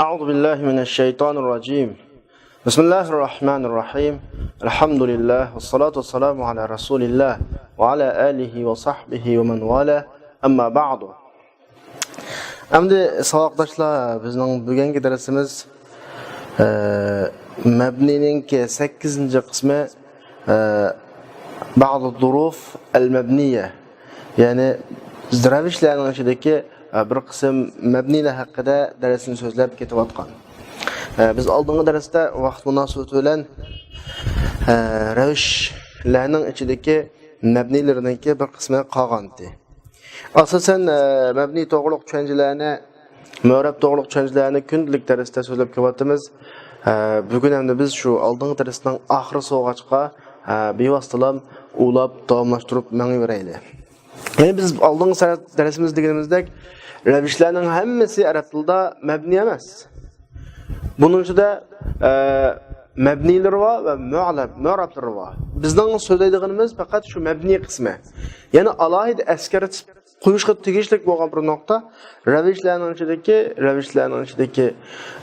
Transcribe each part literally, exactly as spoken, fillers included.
أعوذ بالله من الشيطان الرجيم. بسم الله الرحمن الرحيم. الحمد لله والصلاة والسلام على رسول الله وعلى آله وصحبه ومن والاه. أما بعد. ئەمدى ساۋاقداشلار، بىزنىڭ بۈگۈنكى دەرسىمىز، ئە، مەبنىنىڭكى سەككىزىنچى قىسمى، ئە، بعض الظروف المبنية. يەنى رەۋىشلەرنىڭ ئىچىدىكى، ئە، بىر قىسىم مەبنىلەر ھەققىدە دەرسنى سۆزلەپ كېتىۋاتقان. ئە، بىز ئالدىنقى دەرستە ۋاقىت مۇناسىۋىتى بىلەن، ئە، رەۋىشلەرنىڭ ئىچىدىكى مەبنىلىرىنىڭكى بىر قىسمى قالغانتى. ئاساسەن، ئە، مەبنى توغرۇلۇق چۈشەنچىلەرنى، مۆرەب توغرۇلۇق چۈشەنچىلەرنى كۈندىلىك دەرستە سۆزلەپ كېلىۋاتىمىز. ئە، بۈگۈن ئەمدى بىز شۇ ئالدىنقى دەرسنىڭ ئاخىرىسى بولغاچقا، ئە، بىۋاسىتىلا ئۇلاپ داۋاملاشتۇرۇپ مېڭىۋېرەيلى. يەنى بىز ئالدىنقى سەر-، دەرسىمىز دېگىنىمىزدەك، رەۋىشلەرنىڭ ھەممىسى ئەرەب تىلىدا مەبنى ئەمەس. بۇنىڭ ئىچىدە، ئە، مەبنىلىرى بار ۋە مۇئرەب، مۇئرەبلىرى بار. بىزنىڭ سۆزلەيدىغىنىمىز پەقەت شۇ مەبنى قىسمى. يەنى ئالاھىدە ئەسكەرتىپ قويۇشقا تېگىشلىك بولغان بىر نۇقتا، رەۋىشلەرنىڭ ئىچىدىكى، رەۋىشلەرنىڭ ئىچىدىكى،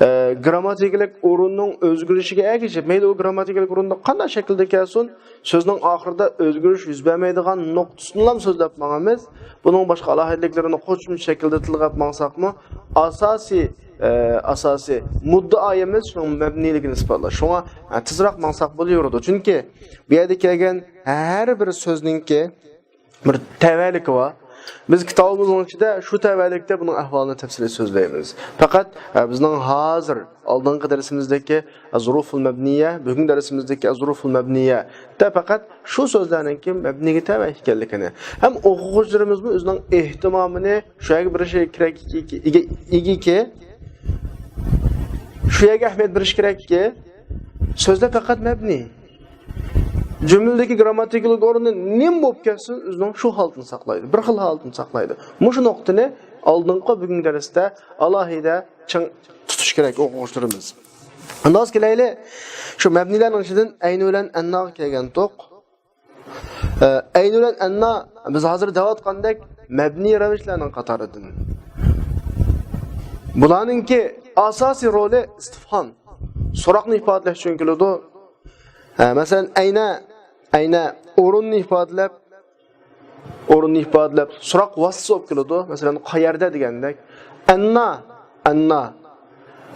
ئە، گىرامماتىكىلىق ئورۇننىڭ ئۆزگىرىشىگە ئەگىشىپ، مەيلى ئۇ گىرامماتىكىلىق ئورۇندا قانداق شەكىلدە كەلسۇن، سۆزنىڭ ئاخىرىدا ئۆزگىرىش يۈز بەرمەيدىغان نۇقتىسىنىلا سۆزلەپ ماڭىمىز. بۇنىڭ باشقا ئالاھىدىلىكلىرىنى قوشۇمچە شەكىلدە تىلغا ئېلىپ ماڭساقمۇ، ئاساسىي، ئە، ئاساسىي مۇددىئايىمىز شۇنىڭ مەبنىيلىكىنى ئىسپاتلاش. شۇڭا، ئە، تېزراق ماڭساق بولۇۋېرىدۇ. چۈنكى بۇ يەردە كەلگەن ھەر بىر سۆزنىڭكى بىر تەۋەلىكى بار. بىز كىتابىمىزنىڭ ئىچىدە شۇ تەۋەلىكتە بۇنىڭ ئەھۋالىنى تەپسىلىي سۆزلەيمىز. پەقەت، ئە، بىزنىڭ ھازىر ئالدىنقى دەرسىمىزدىكى ئەززۇرۇفۇل مەبنىيە، بۈگۈنكى دەرسىمىزدىكى ئەززۇرۇفۇل مەبنىيەدە پەقەت شۇ سۆزلەرنىڭكى مەبنىگە تەۋە ئىكەنلىكىنى ھەم ئوقۇغۇچىلىرىمىزمۇ ئۆزىنىڭ ئېھتىمامىنى شۇ يەرگە بېرىشى كېرەك ئىكەنكى، شۇ يەرگە ئەھمىيەت بېرىشى كېرەككى، سۆزلەر پەقەت مەبنى. جۈملىدىكى گىرامماتىكىلىق ئورنى نېمە بولۇپ كەتسۇن، ئۆزىنىڭ شۇ ھالىتىنى ساقلايدۇ، بىر خىل ھالىتىنى ساقلايدۇ. مۇشۇ نۇقتىنى ئالدىنقى، بۈگۈنكى دەرستە ئالاھىدە چىڭ تۇتۇش كېرەك ئوقۇغۇچىلىرىمىز. ئاندىن كېلەيلى، شۇ مەبنىلەرنىڭ ئىچىدىن ئەينى بىلەن ئەنناغا كەلگەنتۇق. ئەينى بىلەن ئەننا بىز ھازىر دەۋاتقاندەك مەبنىي رەۋىشلەرنىڭ قاتارىدىن. بۇلارنىڭكى ئاساسىي رولى ئىستىفھام، سوراقنى ئىپادىلەش ئۈچۈن كېلىدۇ. ئە، مەسىلەن، ئەينە، ئەينە ئورۇننى ئىپادىلەپ، ئورۇننى ئىپادىلەپ، سوراق ۋاسىتىسى بولۇپ كېلىدۇ. مەسىلەن، قەيەردە دېگەندەك. ئەننا، ئەننا.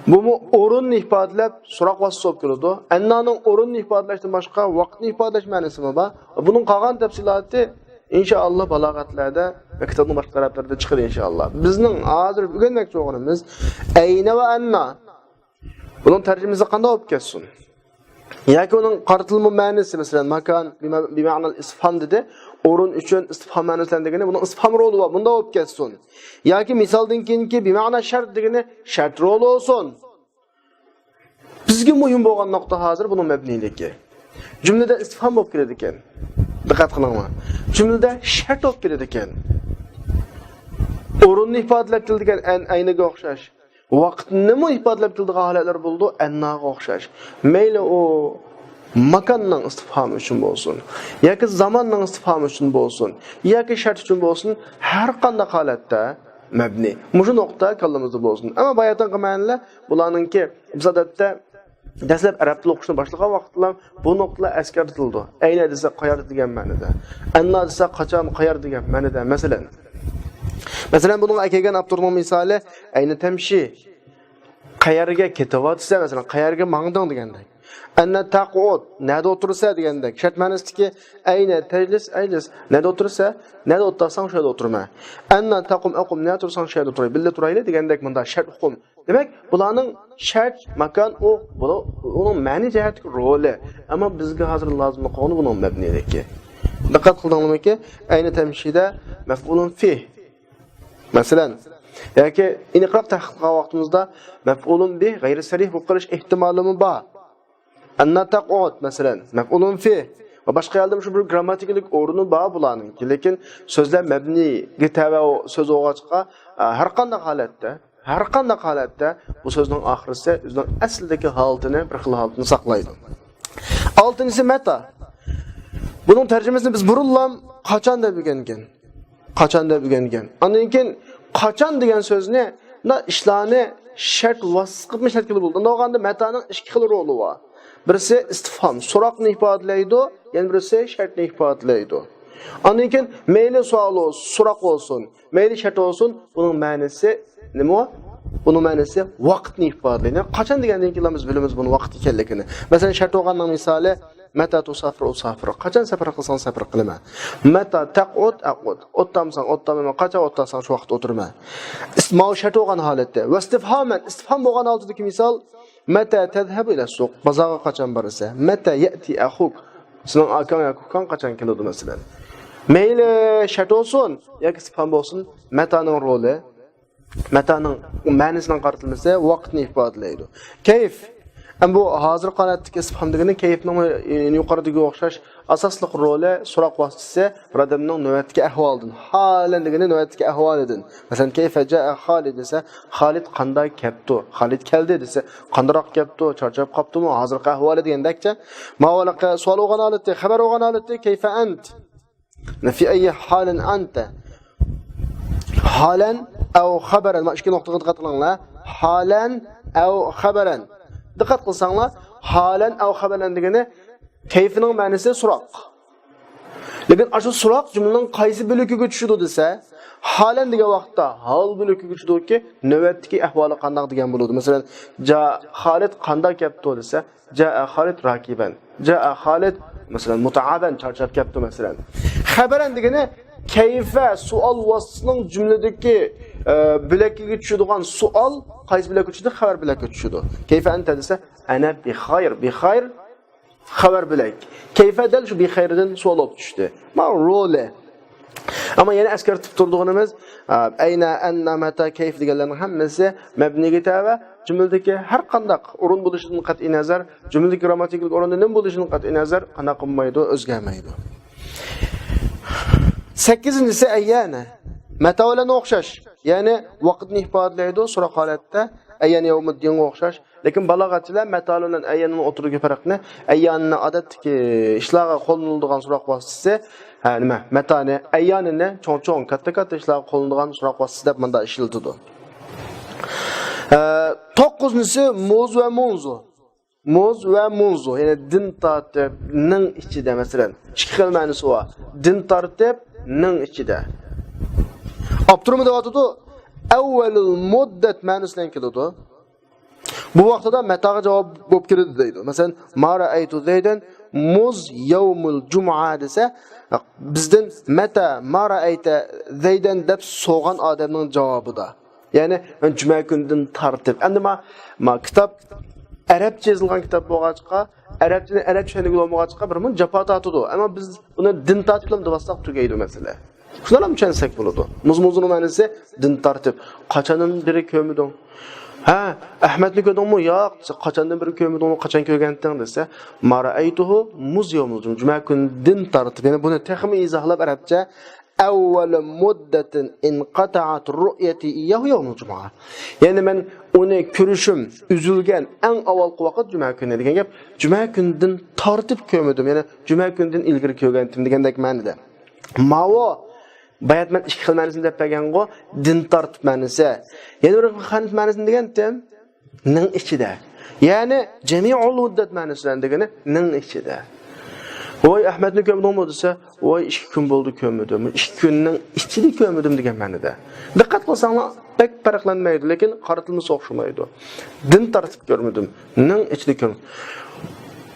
بۇمۇ ئورۇننى ئىپادىلەپ، سوراق ۋاسىتىسى بولۇپ كېلىدۇ. ئەننانىڭ ئورۇننى ئىپادىلەشتىن باشقا، ۋاقىتنى ئىپادىلەش مەنىسىمۇ بار. بۇنىڭ قالغان تەپسىلاتى، ئىنشائاللا، بالاغەتلەردە ۋە كىتابنىڭ باشقا تەرەپلىرىدە چىقىدۇ، ئىنشائاللا. بىزنىڭ ھازىر ئۆگەنمەكچى بولغىنىمىز ئەينە ۋە ئەننا. بۇنىڭ تەرجىمىسى قانداق بولۇپ كەتسۇن؟ ياكى ئۇنىڭ قارىتىلما مەنىسى، مەسىلەن، ماكان بىمە-، بىمەنال ئىستىفھام دېدى. ئورۇن ئۈچۈن ئىستىفھام مەنىسى بىلەن دېگىنى، بۇنىڭ ئىستىفھام رولى بار، بۇنداق بولۇپ كەتسۇن. ياكى مىسالدىن كېيىنكى بىمەنا شەرت دېگىنى شەرت رولى بولسۇن. بىزگە مۇھىم بولغان نۇقتا ھازىر بۇنىڭ مەبنىيلىكى. جۈملىدە ئىستىفھام بولۇپ كېلىدىكەن. دىققەت قىلىڭلار. جۈملىدە شەرت بولۇپ كېلىدىكەن. ئورۇننى ئىپادىلەپ كېلىدىكەن، ئەن-، ئەينىگە ئوخشاش. ۋاقىتنىمۇ ئىپادىلەپ كېلىدىغان ھالەتلەر بولىدۇ، ئەنناغا ئوخشاش. مەيلى ئۇ ماكاننىڭ ئىستىفھامى ئۈچۈن بولسۇن، ياكى زاماننىڭ ئىستىفھامى ئۈچۈن بولسۇن، ياكى شەرت ئۈچۈن بولسۇن، ھەر قانداق ھالەتتە مەبنى. مۇشۇ نۇقتا كاللىمىزدا بولسۇن. ئەمما باياتىنقى مەنىلەر بۇلارنىڭكى، بىز ئادەتتە دەسلەپ ئەرەب تىلى ئوقۇشنى باشلىغان ۋاقىتلا بۇ نۇقتىلار ئەسكەرتىلىدۇ. ئەينە دېسە قايەردە دېگەن مەنىدە. ئەننا دېسە قاچان، قايەر دېگەن مەنىدە. مەسىلەن، مەسىلەن، بۇنىڭغا ئەكەلگەن ئاپتورنىڭ مىسالى، ئەينە تەمشى. قەيەرگە كېتىۋاتىسەن، مەسىلەن، قەيەرگە ماڭدىڭ دېگەندەك. ئەننە تەقئۇد، نەدە ئولتۇرىسەن دېگەندەك. شەرت مەنىسىدىكى ئەينە تەجلىس، ئەجلىس، نەدە ئولتۇرىسەن، نەدە ئولتۇرساڭ شۇ يەردە ئولتۇرىمەن. ئەننە تەقۇم، ئەقۇم، نەدە تۇرساڭ شۇ يەردە ئولتۇراي، بىللە تۇرايلى دېگەندەك مۇنداق شەرت ئۇقۇم. دېمەك، بۇلارنىڭ شەرت، ماكان، ئۇ، بۇلار، ئۇنىڭ مەنىي جەھەتتىكى رولى. ئەمما بىزگە ھازىر لازىملىق بولغىنى بۇنىڭ مەبنىيلىكى. دىققەت قىلدىڭلارمىكى؟ ئەينە تەمشىدە مەفئۇلۇن فىھ. مەسىلەن، ياكى ئېنىقراق تەھقىق قىلغان ۋاقتىمىزدا مەپئۇلۇن بىھ غەيرىي سەرىھ بولۇپ قېلىش ئېھتىمالىمۇ بار. ئەننا تەقئۇد، مەسىلەن، مەپئۇلۇن فىھ ۋە باشقا يەردە شۇ بىر گرامماتىكىلىق ئورنى بار بۇلارنىڭكى، لېكىن سۆزلەر مەبنىگە تەۋە سۆز بولغاچقا، ھەر قانداق ھالەتتە، ھەر قانداق ھالەتتە بۇ سۆزنىڭ ئاخىرىسى ئۆزىنىڭ ئەسلىدىكى ھالىتىنى، بىر خىل ھالىتىنى ساقلايدۇ. ئالتىنچىسى مەتا. بۇنىڭ تەرجىمىسىنى بىز بۇرۇنلا قاچان دەپ ئۆگەنگەن. قاچان دەپ ئۆگەنگەن. ئاندىن كېيىن قاچان دېگەن سۆزنى، مۇنداق ئىشلارنى شەرت ۋاسىتىسى قىلىپ ئىشلەتكىلى بولىدۇ. ئۇنداق بولغاندا مەتانىڭ ئىككى خىل رولى بار. بىرسى ئىستىفھام، سوراقنى ئىپادىلەيدۇ، يەنە بىرسى شەرتنى ئىپادىلەيدۇ. ئاندىن كېيىن مەيلى سوئال بولسۇن، سوراق بولسۇن، مەيلى شەرت بولسۇن، بۇنىڭ مەنىسى نېمە؟ بۇنىڭ مەنىسى ۋاقىتنى ئىپادىلەيدۇ. قاچان دېگەندىن كېيىن بىز بىلىمىز بۇنىڭ ۋاقىت ئىكەنلىكىنى. مەسىلەن، شەرت بولغاننىڭ مىسالى، مەتە تۇسافىر ئۇسافىر. قاچان سەپەر قىلساڭ سەپەر قىلىمەن. مەتە تەقئۇد ئەقئۇد. ئولتۇرامسەن ئولتۇرىمەن. قاچان ئولتۇرساڭ شۇ ۋاقىت ئولتۇرىمەن. ئىس-، ماۋۇ شەرت بولغان ھالەتتە. ۋەستىفھامەن. ئىستىفھام بولغان ھالىتىدىكى مىسال، مەتە تەزھەبۇ ئىلە سۇق. بازارغا قاچان بارىسەن؟ مەتە يەتى ئەخۇك. سېنىڭ ئاكاڭ ياكى ئۇكاڭ قاچان كېلىدۇ مەسىلەن. مەيلى شەرت بولسۇن ياكى ئىستىفھام بولسۇن، مەتانىڭ رولى، مەتانىڭ مەنىسىنىڭ قارىتىلمىسى ۋاقىتنى ئىپادىلەيدۇ. كەيف. ئەمما بۇ ھازىرقى ھالەتتىكى ئىستىفھام دېگىنى كەيفنىڭ يۇقىرىدىكىگە ئوخشاش ئاساسلىق رولى، سوراق ۋاسىتىسى بىر ئادەمنىڭ نۆۋەتتىكى ئەھۋالىدىن. ھالەن دېگىنى نۆۋەتتىكى ئەھۋالىدىن. مەسىلەن، كەيفە جائە خالىد دېسە، خالىد قانداق كەپتۇ؟ خالىد كەلدى دېسە، قانداقراق كەپتۇ؟ چارچاپ قاپتۇمۇ؟ ھازىرقى ئەھۋالى دېگەندەكچە. ماۋۇ ھېلىقى سوئال بولغان ھالىتى، خەۋەر بولغان ھالىتى، كەيفە ئەنت؟ في أي حال أنت؟ ھالەن ئەۋ خەبەرەن. مانا ئىككى نۇقتىغا دىققەت قىلىڭلار. ھالەن ئەۋ خەبەرەن. دىققەت قىلساڭلار، ھالەن ئەۋ خەبەرەن دېگىنى كەيفنىڭ مەنىسى سوراق. لېكىن ئاشۇ سوراق جۈملىنىڭ قايسى بۆلىكىگە چۈشىدۇ دېسە، ھالەن دېگەن ۋاقىتتا ھال بۆلىكىگە چۈشىدۇكى، نۆۋەتتىكى ئەھۋالى قانداق دېگەن بولىدۇ. مەسىلەن، جا خالىد قانداق كەپتۇ دېسە، جائە خالىد راكىبەن. جائە خالىد، مەسىلەن، مۇتەئابەن، چارچاپ كەپتۇ، مەسىلەن. خەبەرەن دېگىنى كەيفە سوئال ۋاسىتىسىنىڭ جۈملىدىكى، ئە، بۆلەككە چۈشىدىغان سوئال قايسى بۆلەككە چۈشىدۇ؟ خەۋەر بۆلەككە چۈشىدۇ. كەيفە ئەنتە دېسە، ئەنە بىخايىر، بىخايىر، خەۋەر بۆلەك. كەيفە دەل شۇ بىخايىردىن سوئال بولۇپ چۈشتى. مانا رولى. ئەمما يەنە ئەسكەرتىپ تۇرىدىغىنىمىز، ئە، ئەينە، ئەننە، مەتە، كەيف دېگەنلەرنىڭ ھەممىسى مەبنىيگە تەۋە. جۈملىدىكى ھەر قانداق ئورۇن بولۇشىدىن قەتئىي نەزەر، جۈملىدىكى گرامماتىكىلىق ئورۇندا نېمە بولۇشىدىن قەتئىي نەزەر، قانداق قىلمايدۇ، ئۆزگەرمەيدۇ. سەككىزىنچىسى ئەييانە. مەتە بىلەن ئوخشاش. يەنى ۋاقىتنى ئىپادىلەيدۇ، سوراق ھالەتتە. ئەييانە يەۋمىددىنغا ئوخشاش. لېكىن بالاغەتچىلەر مەتە بىلەن ئەييانىنىڭ ئوتتۇرىدىكى پەرقنى، ئەييانىنى ئادەتتىكى ئىشلارغا قوللىنىلىدىغان سوراق ۋاسىتىسى، ھە، نېمە، مەتانى، ئەييانىنى چوڭ-چوڭ، كاتتا-كاتتا ئىشلارغا قوللىنىدىغان سوراق ۋاسىتىسى دەپ مۇنداق ئىشلىتىدۇ. ئە، توققۇزىنچىسى مۇز ۋە مۇنزۇ. مۇز ۋە مۇنزۇ، يەنى دىن تارتىپ، نىڭ ئىچىدە، مەسىلەن، ئىككى خىل مەنىسى بار. دىن تارتىپ، نىڭ ئىچىدە. ئاپتورمۇ دەۋاتىدۇ، ئەۋۋەلۇل مۇددەت مەنىسى بىلەن كېلىدۇ. بۇ ۋاقتىدا مەتاغا جاۋاب بولۇپ كېلىدۇ دەيدۇ. مەسىلەن، ما رەئەيتۇ زەيدەن مۇز يەۋمۇل جۇمۇئە دېسە، بىزدىن مەتە ما رەئەيتە زەيدەن دەپ سورىغان ئادەمنىڭ جاۋابىدا. يەنى، مەن جۈمە كۈنىدىن تارتىپ. ئەمدى ما، ما كىتاب ئەرەبچە يېزىلغان كىتاب بولغاچقا، ئەرەبچىنى ئەرەبچە چۈشەنگىلى بولمىغاچقا، بىر مۇنچە جاپا تارتىدۇ. ئەمما بىز ئۇنى دىن تارتىپلا دەۋاتساق تۈگەيدۇ مەسىلە. شۇنداقلا چۈشەنسەك بولىدۇ. مۇز مۇزنىڭ مەنىسى دىن تارتىپ. قاچاندىن بېرى كۆرمىدىڭ؟ ھە، ئەھمەدنى كۆردۈڭمۇ؟ ياق، دېسە، قاچاندىن بېرى كۆرمىدىڭمۇ؟ قاچان كۆرگەنتىڭ؟ دېسە، ما رەئەيتۇھۇ مۇز يەۋمۇل جۇمۇ. جۈمە كۈنىدىن تارتىپ. يەنى بۇنى تېخىمۇ ئىزاھلاپ ئەرەبچە، ئەۋۋەلۇ مۇددەتىن ئىنقەتەئەت رۇئيتي إياه يومل جۇمۇئە. يەنى مەن ئۇنى كۆرۈشۈم ئۈزۈلگەن ئەڭ ئاۋۋالقى ۋاقىت جۈمە كۈنى دېگەن گەپ. جۈمە كۈنىدىن تارتىپ كۆرمىدىم، يەنى جۈمە كۈنىدىن ئىلگىرى كۆرگەنتىم دېگەندەك مەنىدە. ماۋۇ بايات مەن ئىككى خىل مەنىسىنى دەپ بەرگەنغۇ، دىن تارتىپ مەنىسى. يەنە بىر خىل مەنىسىنى دېگەنتىم، نىڭ ئىچىدە. يەنى جەمىئۇل مۇددەت مەنىسى بىلەن دېگىنى نىڭ ئىچىدە. ۋاي، ئەھمەدنى كۆردۈڭمۇ دېسە، ۋاي، ئىككى كۈن بولدى كۆرمىدىم. ئىككى كۈننىڭ ئىچىدە كۆرمىدىم دېگەن مەنىدە. دىققەت قىلساڭلار، بەك پەرقلەنمەيدۇ، لېكىن قارىتىلمىسى ئوخشىمايدۇ. دىن تارتىپ كۆرمىدىم، نىڭ ئىچىدە كۆرمىدىم.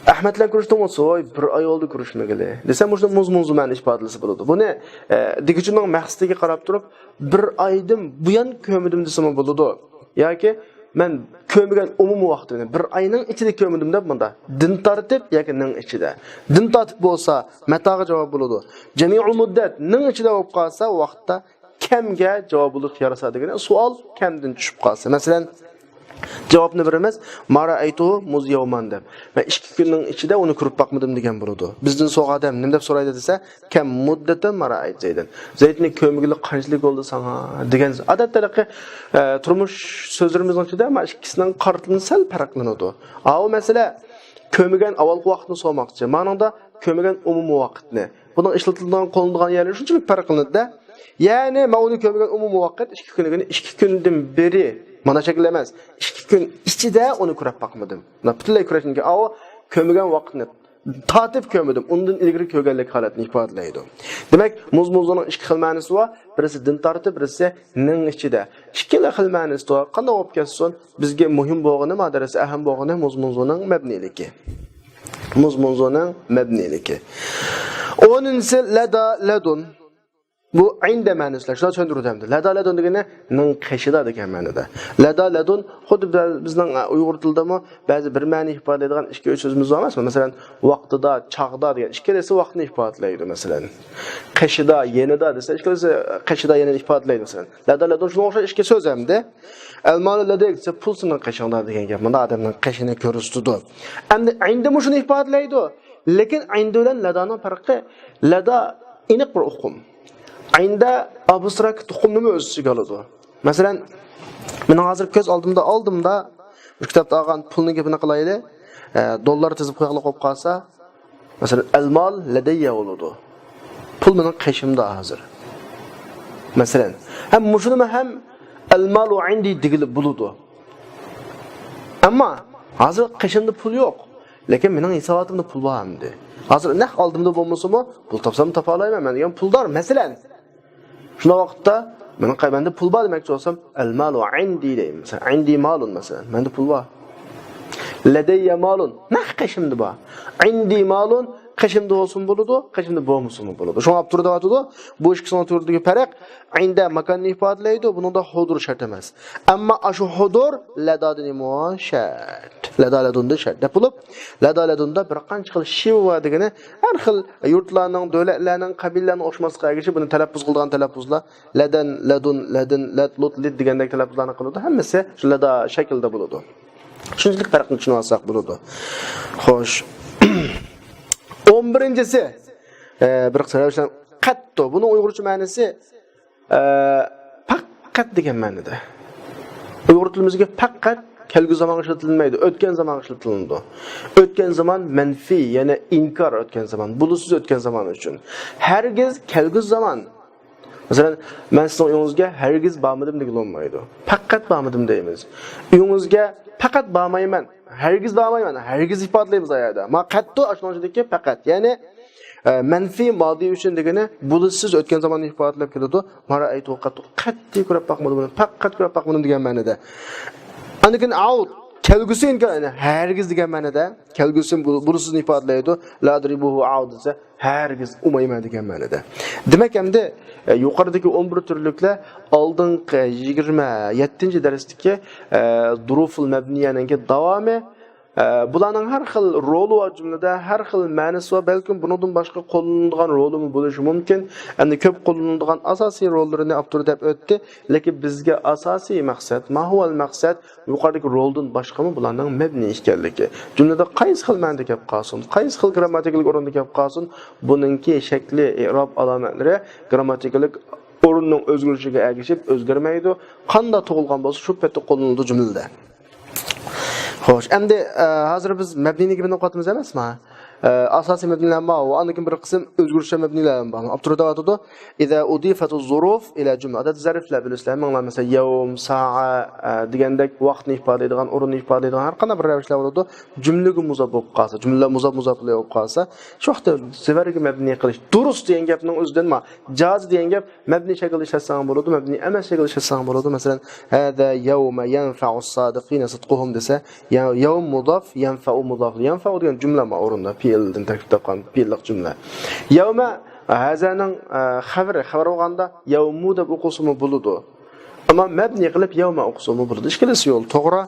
ئەھمەد بىلەن كۆرۈشتۈڭمۇ؟ ۋاي، بىر ئاي بولدى كۆرۈشمىگىلى دېسە، مۇشۇ مۇز مۇنزۇ مەنە ئىپادىلىسى بولىدۇ. بۇنى، ئە، دېگۈچىنىڭ مەقسىتىگە قاراپ تۇرۇپ، بىر ئايدىن بۇيان كۆرمىدىم دېسىمۇ بولىدۇ. ياكى مەن كۆرمىگەن ئومۇمىي ۋاقىت، يەنى بىر ئاينىڭ ئىچىدە كۆرمىدىم دەپ مۇندا دىن تارتىپ ياكى نىڭ ئىچىدە. دىن تارتىپ بولسا مەتاغا جاۋاب بولىدۇ. جەمىئۇل مۇددەت نىڭ ئىچىدە بولۇپ قالسا ۋاقىتتا كەمگە جاۋاب بولۇشقا يارىسا دېگىنى سوئال كەمدىن چۈشۈپ قالسا. مەسىلەن، جاۋابنى بېرىمىز، ما رەئەيتۇھۇ مۇز يەۋمان دەپ. مەن ئىككى كۈننىڭ ئىچىدە ئۇنى كۆرۈپ باقمىدىم دېگەن بولىدۇ. بىزدىن سورىغان ئادەم نېمە دەپ سورايدۇ دېسە، كەم مۇددەتەن ما رەئەيت زەيدەن. زەيدنى كۆرمىگىلى قانچىلىك بولدى ساڭا دېگەن. ئادەتتە ھېلىقى، ئە، تۇرمۇش سۆزلىرىمىزنىڭ ئىچىدە ما ئىككىسىنىڭ قارىتىلىشى سەل پەرقلىنىدۇ. ئاۋۇ مەسىلە كۆرمىگەن ئاۋۋالقى ۋاقىتنى سورىماقچى. مانىڭدا كۆرمىگەن ئومۇمىي ۋاقىتنى. بۇنىڭ ئىشلىتىلىدىغان، قوللىنىدىغان يەرلىرى شۇنچىلىك پەرقلىنىدۇ-دە. يەنى، مەن ئۇنى كۆرمىگەن ئومۇمىي ۋاقىت ئىككى كۈن دېگىنى، ئىككى كۈندىن بېرى مانا شەكىل ئەمەس. ئىككى كۈن ئىچىدە ئۇنى كۆرۈپ باقمىدىم. مانا پۈتۈنلەي كۆرۈشتىن كېيىن، ئاۋۇ كۆرمىگەن ۋاقىتنى تارتىپ كۆرمىدىم. ئۇندىن ئىلگىرى كۆرگەنلىك ھالەتنى ئىپادىلەيدۇ. دېمەك، مۇز مۇنزۇنىڭ ئىككى خىل مەنىسى بار. بىرسى دىن تارتىپ، بىرسى نىڭ ئىچىدە. ئىككىلا خىل مەنىسى بار. قانداق بولۇپ كەتسۇن، بىزگە مۇھىم بولغىنى، مادارىسى ئەھەم بولغىنى مۇز مۇنزۇنىڭ مەبنىيلىكى. مۇز مۇنزۇنىڭ مەبنىيلىكى. ئونىنچىسى لەدا، لەدۇن. بۇ ئىندە مەنىسىدە، شۇنداق چۈشەندۈرۈلدى ئەمدى. لەدا، لەدۇن دېگىنى نىڭ قېشىدا دېگەن مەنىدە. لەدا، لەدۇن خۇددى بىز-، بىزنىڭ، ئە، ئۇيغۇر تىلىدىمۇ بەزى بىر مەنە ئىپادىلەيدىغان ئىككى، ئۈچ سۆزىمىز بار ئەمەسمۇ؟ مەسىلەن، ۋاقتىدا، چاغدا دېگەن ئىككىلىسى ۋاقىتنى ئىپادىلەيدۇ، مەسىلەن. قېشىدا، يېنىدا دېسە، ئىككىلىسى قېشىدا، يېنىدا ئىپادىلەيدۇ، مەسىلەن. لەدا، لەدۇن شۇنىڭغا ئوخشاش ئىككى سۆز ئەمدى. ئەلمالۇ لەدەيك دېسە، پۇل سېنىڭ قېشىڭدا دېگەن گەپ. مۇندا ئادەمنىڭ قېشىنى كۆرسىتىدۇ. ئەمدى ئىندىمۇ شۇنى ئىپادىلەيدۇ. لېكىن ئىندى بىلەن لەدانىڭ پەرقى، لەدا ئېنىق بىر ئۇقۇم. ئىندە ئابستراكت ئۇقۇمنىمۇ ئۆز ئىچىگە ئالىدۇ. مەسىلەن، مېنىڭ ھازىر كۆز ئالدىمدا، ئالدىمدا بىر كىتابتا ئالغان پۇلنىڭ گېپىنى قىلايلى. ئە، دوللار تىزىپ قويغانلىق بولۇپ قالسا، مەسىلەن، ئەلمال لەدەييە بولىدۇ. پۇل مېنىڭ قېشىمدا ھازىر. مەسىلەن، ھەم مۇشۇنىمۇ ھەم ئەلمالۇ ئىندى دېگىلى بولىدۇ. ئەمما ھازىر قېشىمدا پۇل يوق. لېكىن مېنىڭ ھېساباتىمدا پۇل بار ئەمدى. ھازىر نەق ئالدىمدا بولمىسىمۇ، پۇل تاپسام تاپالايمەن، مەن دېگەن پۇلدار. مەسىلەن، شۇنداق ۋاقىتتا مېنىڭ قەي-، مەندە پۇل بار دېمەكچى بولسام، ئەلمالۇ ئىندى دەيمەن. مەسىلەن، ئىندى مالۇن، مەسىلەن، مەندە پۇل بار. لەدەييە مالۇن، نەق قېشىمدا بار. ئىندى مالۇن، قېشىمدا بولسىمۇ بولىدۇ، قېشىمدا بولمىسىمۇ بولىدۇ. شۇڭا ئاپتور دەۋاتىدۇ، بۇ ئىككىسىنىڭ تۈرىدىكى پەرق، ئىندە ماكاننى ئىپادىلەيدۇ، بۇنىڭدا ھۇدۇر شەرت ئەمەس. ئەمما ئاشۇ ھۇدۇر لەدادىنمۇ شەرت. لەدا لەدۇندا شەرت دەپ بولۇپ، لەدا لەدۇندا بىر قانچە خىل شىۋە بار دېگىنى، ھەر خىل يۇرتلارنىڭ، دۆلەتلەرنىڭ، قەبىلىلەرنىڭ ئوخشىماسلىقىغا ئەگىشىپ بۇنى تەلەپپۇز قىلىدىغان تەلەپپۇزلار، لەدەن، لەدۇن، لەدىن، لەت، لۇت، لىت دېگەندەك تەلەپپۇزلارنى قىلىدۇ. ھەممىسى شۇ لەدا شەكلىدە بولىدۇ. شۇنچىلىك پەرقنى چۈشىنىۋالساق بولىدۇ. خوش. ئون بىرىنچىسى، ئە، بىر قىسىم رەۋىشلەر قەتتۇ. بۇنىڭ ئۇيغۇرچە مەنىسى، ئە، پەقەت دېگەن مەنىدە. ئۇيغۇر تىلىمىزدىكى پەقەت كەلگۈسى زامانغا ئىشلىتىلمەيدۇ، ئۆتكەن زامانغا ئىشلىتىلىدۇ. ئۆتكەن زامان مەنفىي، يەنى ئىنكار ئۆتكەن زامان، بولۇشسىز ئۆتكەن زامان ئۈچۈن. ھەرگىز كەلگۈسى زامان. مەسىلەن، مەن سىزنىڭ ئۆيىڭىزگە ھەرگىز بارمىدىم دېگىلى بولمايدۇ. پەقەت بارمىدىم دەيمىز. ئۆيىڭىزگە پەقەت بارمايمەن، ھەرگىز بارمايمەن، ھەرگىز ئىپادىلەيمىز ئايەدە. ما قەتتۇ ئاشۇنىڭ ئىچىدىكى پەقەت. يەنى، ئە، مەنفىي مادى ئۈچۈن دېگىنى بولۇشسىز ئۆتكەن زاماننى ئىپادىلەپ كېلىدۇ. ما رەئەيتۇ قەتتۇ، قەتئىي كۆرۈپ باقمىدىم، پەقەت كۆرۈپ باقمىدىم دېگەن مەنىدە. ئاندىن كېيىن ئاۋۇت، كەلگۈسى ئىنكار، يەنى ھەرگىز دېگەن مەنىدە. كەلگۈسى بۇ-، بولۇشسىزنى ئىپادىلەيدۇ. لا ئەدرى بۇ ھۇ ئاۋۇت دېسە، ھەرگىز ئۇمايمەن دېگەن مەنىدە. دېمەك، ئەمدى، ئە، يۇقىرىدىكى ئون بىر تۈرلۈكلەر ئالدىنقى يىگىرمە يەتتىنچى دەرستىكى، ئە، دۇرۇفۇل مەبنىيەنىڭكى داۋامى. ئە، بۇلارنىڭ ھەر خىل رولى بار جۈملىدە، ھەر خىل مەنىسى بار. بەلكىم بۇنىڭدىن باشقا قوللىنىلىدىغان رولىمۇ بولۇشى مۇمكىن. ئەمدى كۆپ قوللىنىلىدىغان ئاساسىي روللىرىنى ئاپتور دەپ ئۆتتى. لېكىن بىزگە ئاساسىي مەقسەت، ما ھۇۋەل مەقسەت، يۇقىرىدىكى رولدىن باشقىمۇ بۇلارنىڭ مەبنىي ئىكەنلىكى. جۈملىدە قايسى خىل مەنىدە كەپ قالسۇن، قايسى خىل گرامماتىكىلىق ئورۇندا كەپ قالسۇن، بۇنىڭكى شەكلى، ئېئراب ئالامەتلىرى گرامماتىكىلىق ئورۇننىڭ ئۆزگىرىشىگە ئەگىشىپ ئۆزگەرمەيدۇ. قانداق تۇغۇلغان بولسا، شۇ پەتتە قوللىنىلىدۇ جۈملىدە. خوش، ئەمدى، ئە، ھازىر بىز مەبنىينى گېپىنى ئوقۇۋاتىمىز ئەمەسمۇ؟ ئە، ئاساسىي مەبنىيلەر بار، ئاندىن كېيىن بىر قىسىم ئۆزگىرىشچان مەبنىيلەر بار. ئاپتور دەۋاتىدۇ، «ئىزا ئۇدىفەتۇ زۇرۇف ئىلە جۈملە». ئادەتتە زەرفلەر بىلىسىلەر، مەڭلار مەسىلەن، يەۋم، سائە، ئە، دېگەندەك ۋاقىتنى ئىپادىلەيدىغان، ئورۇننى ئىپادىلەيدىغان ھەر قانداق بىر رەۋىشلەر بولىدۇ. جۈملىگە مۇزاپ بولۇپ قالسا، جۈملە مۇزاپ مۇزاپلىق بولۇپ قالسا، شۇ ۋاقىتتا زەرفكە مەبنىي قىلىش دۇرۇس دېگەن گەپنىڭ ئۆزىدىن ما، جاز دېگەن گەپ مەبنىي شەكىلدە ئىشلەتسەڭ بولىدۇ، مەبنىي ئەمەس شەكىلدە ئىشلەتسەڭ بولىدۇ. مەسىلەن، ھەزا يەۋمە يەنفەئۇس سادىقىنە سىدقۇھۇم دېسە، يە-، يەۋم مۇزاف، يەنفەئۇ مۇزاف. يەنفەئۇ دېگەن جۈملە ما ئورۇندا، پېئىلدىن تەركىب تاپقان پېئىللىق جۈملە. يەۋمە، ھەزانىڭ، ئە، خەۋىرى، خەۋەر بولغاندا يەۋمۇ دەپ ئوقۇسىمۇ بولىدۇ. ئەمما مەبنىي قىلىپ يەۋمە ئوقۇسىمۇ بولىدۇ. ئىككىلىسى يول، توغرا.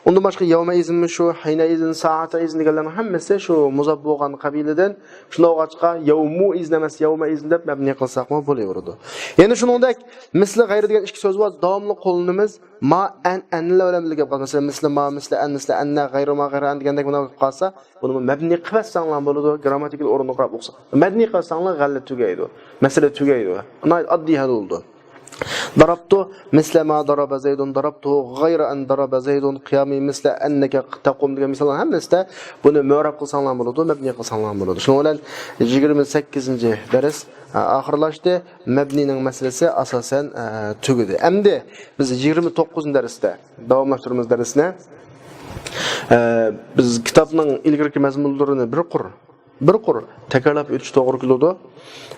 ئۇندىن باشقا يەۋمە ئىزىنمۇ شۇ، ھەينە ئىزىن، سائەتە ئىزىن دېگەنلەرنىڭ ھەممىسى شۇ مۇزاپ بولغان قەبىلىدىن. شۇنداق بولغاچقا، يەۋمۇ ئىزىن ئەمەس، يەۋمە ئىزىن دەپ مەبنىي قىلساقمۇ بولۇۋېرىدۇ. يەنە شۇنىڭدەك، مىسلى غەيرى دېگەن ئىككى سۆز بار، داۋاملىق قوللىنىمىز. ما، ئەن، ئەنلەر بىلەن بىللە گەپ قالسا، مەسىلەن، مىسلى ما، مىسلى ئەن، مىسلى ئەننە، غەيرى ما، غەيرى ئەن دېگەندەك بۇنداق گەپ قالسا، بۇنىمۇ مەبنىي قىلىۋەتسەڭلار بولىدۇ، گرامماتىكىلىق ئورۇندا قاراپ ئوقۇسا. مەبنىي قىلساڭلار غەلىتە تۈگەيدۇ. مەسىلە تۈگەيدۇ. ناھايىتى ئاددىي ھەل بولىدۇ. ضربت مثل ما ضرب زيد، ضربته غير أن ضرب زيد قيامي مثل أنك تقوم دېگەن مىساللارنىڭ ھەممىسىدە بۇنى مۇئرەب قىلساڭلار بولىدۇ، مەبنىي قىلساڭلار بولىدۇ. شۇنىڭ بىلەن يىگىرمە سەككىزىنچى دەرس، ئە، ئاخىرلاشتى. مەبنىينىڭ مەسىلىسى ئاساسەن، ئە، تۈگىدى. ئەمدى بىز يىگىرمە توققۇزىنچى دەرستە داۋاملاشتۇرىمىز دەرسنى. ئە، بىز كىتابنىڭ ئىلگىرىكى مەزمۇنلىرىنى بىر قۇر بىر قۇر تەكرارلاپ ئۆتۈش توغرا كېلىدۇ.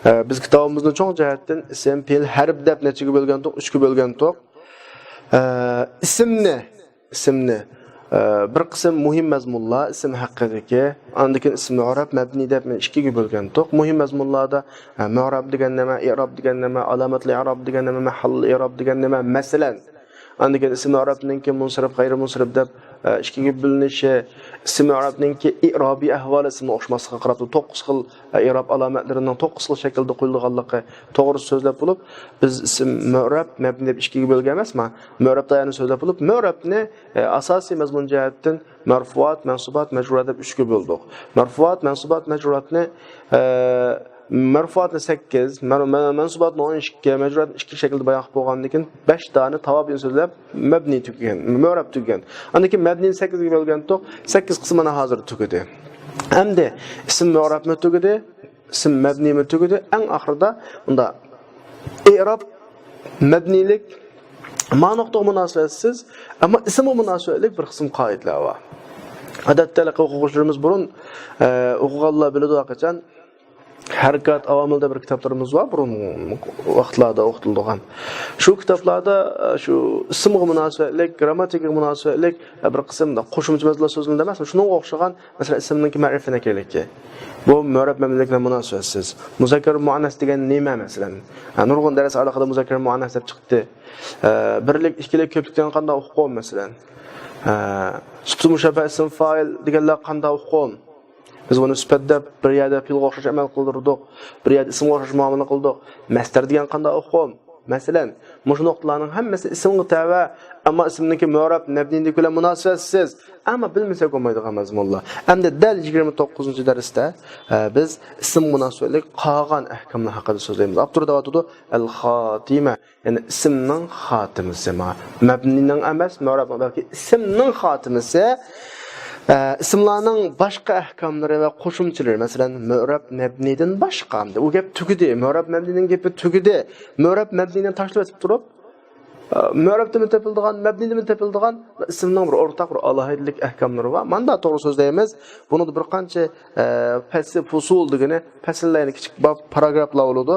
ئە، بىز كىتابىمىزنى چوڭ جەھەتتىن ئىسىم، پېئىل، ھەرپ دەپ نەچچىگە بۆلگەنتۇق؟ ئۈچكە بۆلگەنتۇق. ئە، ئىسىمنى، ئىسىمنى، ئە، بىر قىسىم مۇھىم مەزمۇنلار، ئىسىم ھەققىدىكى، ئاندىن كېيىن ئىسىم مۇئرەب، مەبنىي دەپ ئىككىگە بۆلگەنتۇق. مۇھىم مەزمۇنلاردا، ئە، مۇئرەب دېگەن نېمە، ئىئراب دېگەن نېمە، ئالامەتۇل ئىئراب دېگەن نېمە، مەھەللۇل ئىئراب دېگەن نېمە، مەسىلەن، ئاندىن كېيىن ئىسىم ئەرەبنىڭكى مۇنسەرىپ، غەيرىي مۇنسەرىپ دەپ، ئە، ئىككىگە بۆلۈنۈشى، ئىسىم ئەرەبنىڭكى ئىئرابىي ئەھۋالى ئىسىمنىڭ ئوخشىماسلىقىغا قاراپ، توققۇز خىل، ئە، ئىئراب ئالامەتلىرىنىڭ توققۇز خىل شەكىلدە قويۇلغانلىقى توغرىسىدا سۆزلەپ بولۇپ، بىز ئىسىم مۇئرەب، مەبنى دەپ ئىككىگە بۆلگەن ئەمەسما؟ مۇئرەب دائىرىنى سۆزلەپ بولۇپ، مۇئرەبنى، ئە، ئاساسىي مەزمۇن جەھەتتىن مەرفۇئات، مەنسۇبات، مەجرۇرات دەپ ئۈچكە بۆلدۇق. مەرفۇئات، مەنسۇبات، مەجرۇراتنى، ئە، مەرفۇئاتنى سەككىز، مەر-، مە-، مەنسۇباتنى ئون ئىككى، مەجرۇراتنى ئىككى شەكىلدە بايان قىلىپ بولغاندىن كېيىن، بەش دانە تابىئىن سۆزلەپ، مەبنى تۈگىگەن، مۇئرەب تۈگىگەن. ئاندىن كېيىن مەبنىنى سەككىزگە بۆلگەنتۇق، سەككىز قىسمى مانا ھازىر تۈگىدى. ئەمدى ئىسىم مۇئرەبمۇ تۈگىدى، ئىسىم مەبنىمۇ تۈگىدى. ئەڭ ئاخىرىدا مۇندا ئىئراب مەبنىيلىك، ما نۇقتىغا مۇناسىۋەتسىز، ئەمما ئىسىمغا مۇناسىۋەتلىك بىر قىسىم قائىدىلەر بار. ئادەتتە ھېلىقى ئوقۇغۇچىلىرىمىز بۇرۇن، ئە، ئوقۇغانلار بىلىدۇ ھەرقاچان. ھەرىكات ئاۋامىل دەپ بىر كىتابلىرىمىز بار، بۇرۇن ۋاقىتلاردا ئوقۇتۇلىدىغان. شۇ كىتابلاردا، ئە، شۇ ئىسىمغا مۇناسىۋەتلىك، گرامماتىكىغا مۇناسىۋەتلىك، ئە، بىر قىسىم قوشۇمچە مەزمۇنلار سۆزلىنىدۇ ئەمەسمۇ؟ شۇنىڭغا ئوخشىغان، مەسىلەن، ئىسىمنىڭكى مەرىپە نەكىرىلىكى. بۇ مۇئرەب مەبنىيلىك بىلەن مۇناسىۋەتسىز. مۇزەككەر مۇئەننەس دېگەن نېمە، مەسىلەن؟ ھە، نۇرغۇن دەرس ئارىلىقىدا مۇزەككەر مۇئەننەس دەپ چىقتى. ئە، بىرلىك، ئىككىلىك، كۆپلۈك دېگەن قانداق ئۇقۇم، مەسىلەن؟ ئە، سۈپىتى مۇشەببەھ ئىسىم فائىل دېگەنلەر قانداق ئۇقۇم؟ بىز بۇنى سۈپەت دەپ، بىر يەردە پېئىلغا ئوخشاش ئەمەل قىلدۇردۇق، بىر يەردە ئىسىمغا ئوخشاش مۇئامىلە قىلدۇق. مەسدەر دېگەن قانداق ئۇقۇم؟ مەسىلەن، مۇشۇ نۇقتىلارنىڭ ھەممىسى ئىسىمغا تەۋە، ئەمما ئىسىمنىڭكى مۇئرەب مەبنىيلىك بىلەن مۇناسىۋەتسىز، ئەمما بىلمىسەك بولمايدىغان مەزمۇنلار. ئەمدى دەل يىگىرمە توققۇزىنچى دەرستە، ئە، بىز ئىسىمغا مۇناسىۋەتلىك قالغان ئەھكاملار ھەققىدە سۆزلەيمىز. ئاپتور دەۋاتىدۇ، ئەل-خاتىمە. يەنى ئىسىمنىڭ خاتىمىسى، ما مەبنىنىڭ ئەمەس، مۇئرەبنىڭ، بەلكى ئىسىمنىڭ خاتىمىسى، ئە، ئىسىملارنىڭ باشقا ئەھكاملىرى ۋە قوشۇمچىلىرى، مەسىلەن، مۇئرەب مەبنىدىن باشقا. ئەمدى ئۇ گەپ تۈگىدى، مۇئرەب مەبنىنىڭ گېپى تۈگىدى. مۇئرەب مەبنىنى تاشلىۋېتىپ تۇرۇپ، ئە، مۇئرەبتىنمۇ تېپىلىدىغان، مەبنىدىنمۇ تېپىلىدىغان ئىسىمنىڭ بىر ئورتاق، بىر ئالاھىدىلىك ئەھكاملىرى بار. مانا تۇرغۇ سۆزلەيمىز. بۇنىڭدا بىر قانچە، ئە، پەسىل، پۇسۇل دېگىنى پەسىللەر، يەنى كىچىك باب، پاراگرافلار بولىدۇ.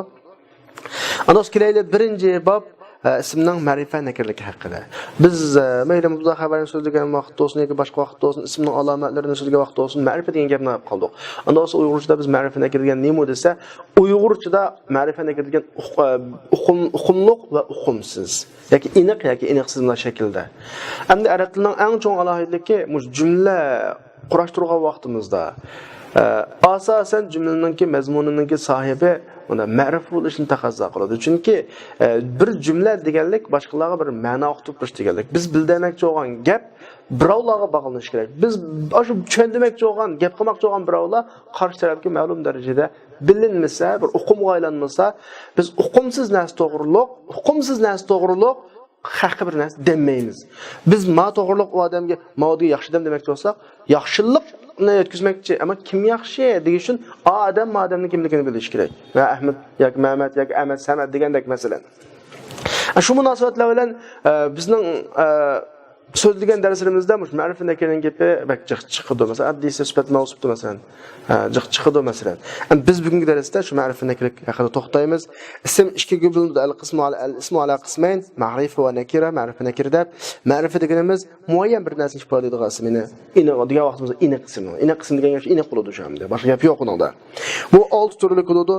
ئاندىن كېيىن كېلەيلى، بىرىنچى باب، ئە، ئىسىمنىڭ مەرىپە نەكىرىلىكى ھەققىدە. بىز، ئە، مەيلى مۇبتەدا خەۋەرنى سۆزلىگەن ۋاقىتتا بولسۇن ياكى باشقا ۋاقىتتا بولسۇن، ئىسىمنىڭ ئالامەتلىرىنى سۆزلىگەن ۋاقىتتا بولسۇن، مەرىپە دېگەن گەپنى ئېلىپ قالدۇق. ئاندىن بولسا ئۇيغۇرچىدا بىز مەرىپە نەكىر دېگەن نېمە دېسە، ئۇيغۇرچىدا مەرىپە نەكىر دېگەن ئۇق-، ئە، ئۇقۇم-، ئۇقۇملۇق ۋە ئۇقۇمسىز. ياكى ئېنىق ياكى ئېنىقسىز مۇنداق شەكىلدە. ئەمدى ئەرەب تىلىنىڭ ئەڭ چوڭ ئالاھىدىلىكى مۇشۇ جۈملە قۇراشتۇرغان ۋاقتىمىزدا، ئە، ئاساسەن جۈملىنىڭكى مەزمۇنىنىڭكى ساھىبى مۇنداق مەرىپە بولۇشنى تەقەززا قىلىدۇ. چۈنكى، ئە، بىر جۈملە دېگەنلىك باشقىلارغا بىر مەنا ئۇقتۇرۇپ بېرىش دېگەنلىك. بىز بىلدۈرمەكچى بولغان گەپ بىراۋلارغا باغلىنىشى كېرەك. بىز ئاشۇ چۈشەندۈرمەكچى بولغان، گەپ قىلماقچى بولغان بىراۋلار قارشى تەرەپكە مەلۇم دەرىجىدە بىلىنمىسە، بىر ئۇقۇمغا ئايلانمىسا، بىز ئۇقۇمسىز نەرسە توغرۇلۇق، ئۇقۇمسىز نەرسە توغرۇلۇق ھەققى بىر نەرسە دېمەيمىز. بىز ما توغرۇلۇق ئۇ ئادەمگە ماۋۇ دېگەن ياخشى ئادەم دېمەكچى بولساق، ياخشىلىقنى يەتكۈزمەكچى، ئەمما كىم ياخشى دېگەن ئۈچۈن ئا ئادەم ما ئادەمنىڭ كىملىكىنى بىلىش كېرەك. ۋە ئەھمەد ياكى مەمەت ياكى ئەمەت سەمەت دېگەندەك مەسىلەن. شۇ مۇناسىۋەتلەر بىلەن، ئە، بىزنىڭ، ئە، سۆزلىگەن دەرسلىرىمىزدە مۇشۇ مەرىپە نەكىرىنىڭ گېپى بەك جىق چىقىدۇ. مەسىلەن، ئەددىسە سۈپەت مەۋسۇپتا، مەسىلەن، ئە، جىق چىقىدۇ، مەسىلەن. ئەمما بىز بۈگۈنكى دەرستە شۇ مەرىپە نەكىرلىك ھەققىدە توختايمىز. ئىسىم ئىككىگە بۆلۈنىدۇ، ئەل قىسمۇ ئەلە، ئەل ئىسمۇ ئەلە قىسمەين، مەرىپە ۋە نەكىرە، مەرىپە نەكىرە دەپ. مەرىپە دېگىنىمىز مۇئەييەن بىر نەرسىنى ئىپادىلەيدىغان ئىسىم، يەنى ئېنىق دېگەن ۋاقتىمىزدا ئېنىق ئىسىم. ئېنىق ئىسىم دېگەن گەپ ئېنىق بولىدۇ شۇ ئەمدى. باشقا گەپ يوق ئۇنىڭدا. بۇ ئالتە تۈرلۈك بولىدۇ.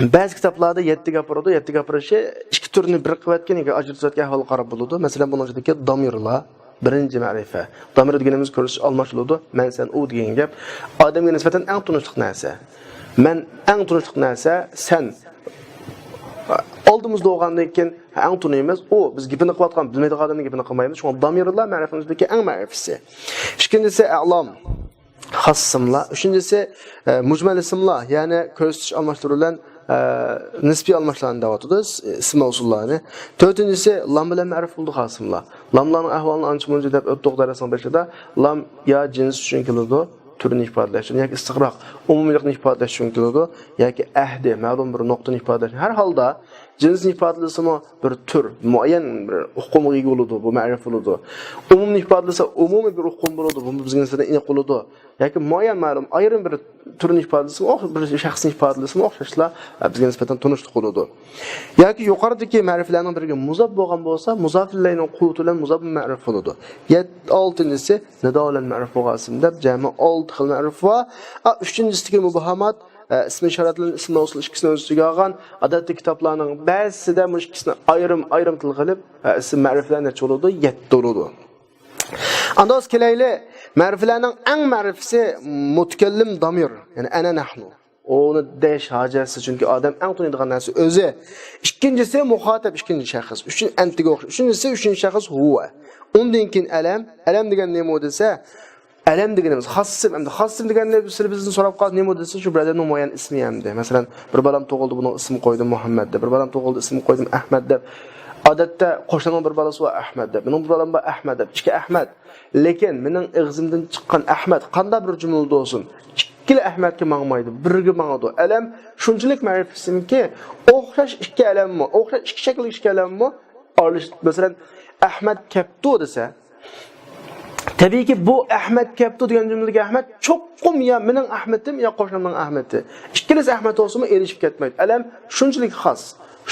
بەزى كىتابلاردا يەتتە گەپ بارىدۇ، يەتتە گەپ بېرىشى ئىككى تۈرنى بىر قىلىۋەتكەن ياكى ئاجرىتىۋەتكەن ئەھۋالغا قاراپ بولىدۇ. مەسىلەن، بۇنىڭ ئىچىدىكى دامىرلار، بىرىنچى مەرىپە. دامىر دېگىنىمىز كۆرسىتىش ئالماشتۇرۇلىدۇ. مەن، سەن، ئۇ دېگەن گەپ. ئادەمگە نىسبەتەن ئەڭ تونۇشلۇق نەرسە. مەن ئەڭ تونۇشلۇق نەرسە، سەن. ئالدىمىزدا بولغاندىن كېيىن ئەڭ تونۇيمىز. ئۇ بىز گېپىنى قىلىۋاتقان، بىلمەيدىغان ئادەمنىڭ گېپىنى قىلمايمىز. شۇڭا دامىرلار مەرىپىنىڭ ئىچىدىكى ئەڭ مەرىپىسى. ئىككىنچىسى، ئەلام. خاس ئىسىملار. ئۈچىنچىسى، ئە، مۇجمەل ئىسىملار، يەنى كۆرسىتىش ئالماشتۇرۇش بىلەن، ئە، نىسپىي ئالماشلارنى دەۋاتىدۇ، ئىس-، ئىسىم مەۋسۇللارنى. تۆتىنچىسى، لام بىلەن مەرۇپ بولىدۇ خاسىملار. لاملارنىڭ ئەھۋالىنى ئانچە-مۇنچە دەپ ئۆتتۇق دەرسنىڭ بېشىدا. لام يا جىنس ئۈچۈن كېلىدۇ، تۈرنى ئىپادىلەش ئۈچۈن ياكى ئىستىغراق، ئومۇمىيلىقنى ئىپادىلەش ئۈچۈن كېلىدۇ ياكى ئەھدى، مەلۇم بىر نۇقتىنى ئىپادىلەش ئۈچۈن. ھەر ھالدا جىنسنى ئىپادىلىسىمۇ بىر تۈر، مۇئەييەن بىر ئۇقۇمغا ئىگە بولىدۇ، بۇ مەرىپ بولىدۇ. ئومۇمنى ئىپادىلىسە ئومۇمىي بىر ئۇقۇم بولىدۇ، بۇ بىزگە نىسبەتەن ئېنىق بولىدۇ. ياكى مۇئەييەن مەلۇم ئايرىم بىر تۈرنى ئىپادىلىسىمۇ، ئوخ-، بىر شەخسنى ئىپادىلىسىمۇ ئوخشاشلا، ئە، بىزگە نىسبەتەن تونۇشلۇق بولىدۇ. ياكى يۇقىرىدىكى مەرىپلەرنىڭ بىرىگە مۇزاپ بولغان بولسا، مۇزاپىللەينىڭ قۇۋۋىتى بىلەن مۇزاپ مەرىپ بولىدۇ. يەت-، ئالتىنچىسى، نىدا بىلەن مەرىپ بولغان ئىسىم دەپ، جەمئىي ئالتە خىل مەرىپ بار. ئا، ئۈچىنچىسىدىكى مۇبھامات، ئە، ئىسمى ئىشارەت بىلەن ئىسم مەۋسۇل ئىككىسىنى ئۆز ئىچىگە ئالغان. ئادەتتە كىتابلارنىڭ بەزىسىدە مۇشۇ ئىككىسىنى ئايرىم-ئايرىم تىلغا ئېلىپ، ئە، ئىسىم مەرىپلەر نەچچە بولىدۇ؟ يەتتە بولىدۇ. ئاندىن كېلەيلى، مەرىپىلەرنىڭ ئەڭ مەرىپىسى مۇتەكەللىم دامىر، يەنى ئەنە نەھنۇ. ئۇنى دەش ھاجەتسىز، چۈنكى ئادەم ئەڭ تونۇيدىغان نەرسە ئۆزى. ئىككىنچىسى مۇخاتەب، ئىككىنچى شەخس. ئۈچىن-، ئەنتىگە ئوخشاش. ئۈچىنچىسى، ئۈچىنچى شەخس ھۇۋە. ئۇندىن كېيىن ئەلەم. ئەلەم دېگەن نېمە دېسە، ئەلەم دېگىنىمىز خاس ئىسىم. ئەمدى خاس ئىسىم دېگەننى سىلەر بىزدىن سوراپ قالسا، نېمە دېسە، شۇ بىر ئادەمنىڭ مۇئەييەن ئىسمى ئەمدى. مەسىلەن، بىر بالام تۇغۇلدى، بۇنىڭ ئىسمىنى قويدۇم مۇھەممەد دەپ. بىر بالام تۇغۇلدى، ئىسمىنى قويدۇم ئەھمەد دەپ. ئادەتتە قوشنامنىڭ بىر بالىسى بار ئەھمەد دەپ. مېنىڭ بىر بالام بار ئەھمەد دەپ. ئىككى ئەھمەد. لېكىن مېنىڭ ئېغىزىمدىن چىققان ئەھمەد قانداق بىر جۈملىدە بولسۇن، ئىككىلا ئەھمەدكە ماڭمايدۇ، بىرگە ماڭىدۇ. ئەلەم شۇنچىلىك مەرىپىي ئىسىمكى، ئوخشاش ئىككى ئەلەممۇ، ئوخشاش ئىككى شەكىلدىكى ئىككى ئەلەممۇ ئارىلىشىپ، مەسىلەن، ئەھمەد كەپتۇ دېسە، تەبىئىيكى، بۇ ئەھمەد كەپتۇ دېگەن جۈملىدىكى ئەھمەد چوقۇم يا مېنىڭ ئەھمىدىم، يا قوشنامنىڭ ئەھمىدى. ئىككىلىسى ئەھمەد بولسىمۇ ئېلىشىپ كەتمەيدۇ. ئەلەم شۇنچىلىك خاس،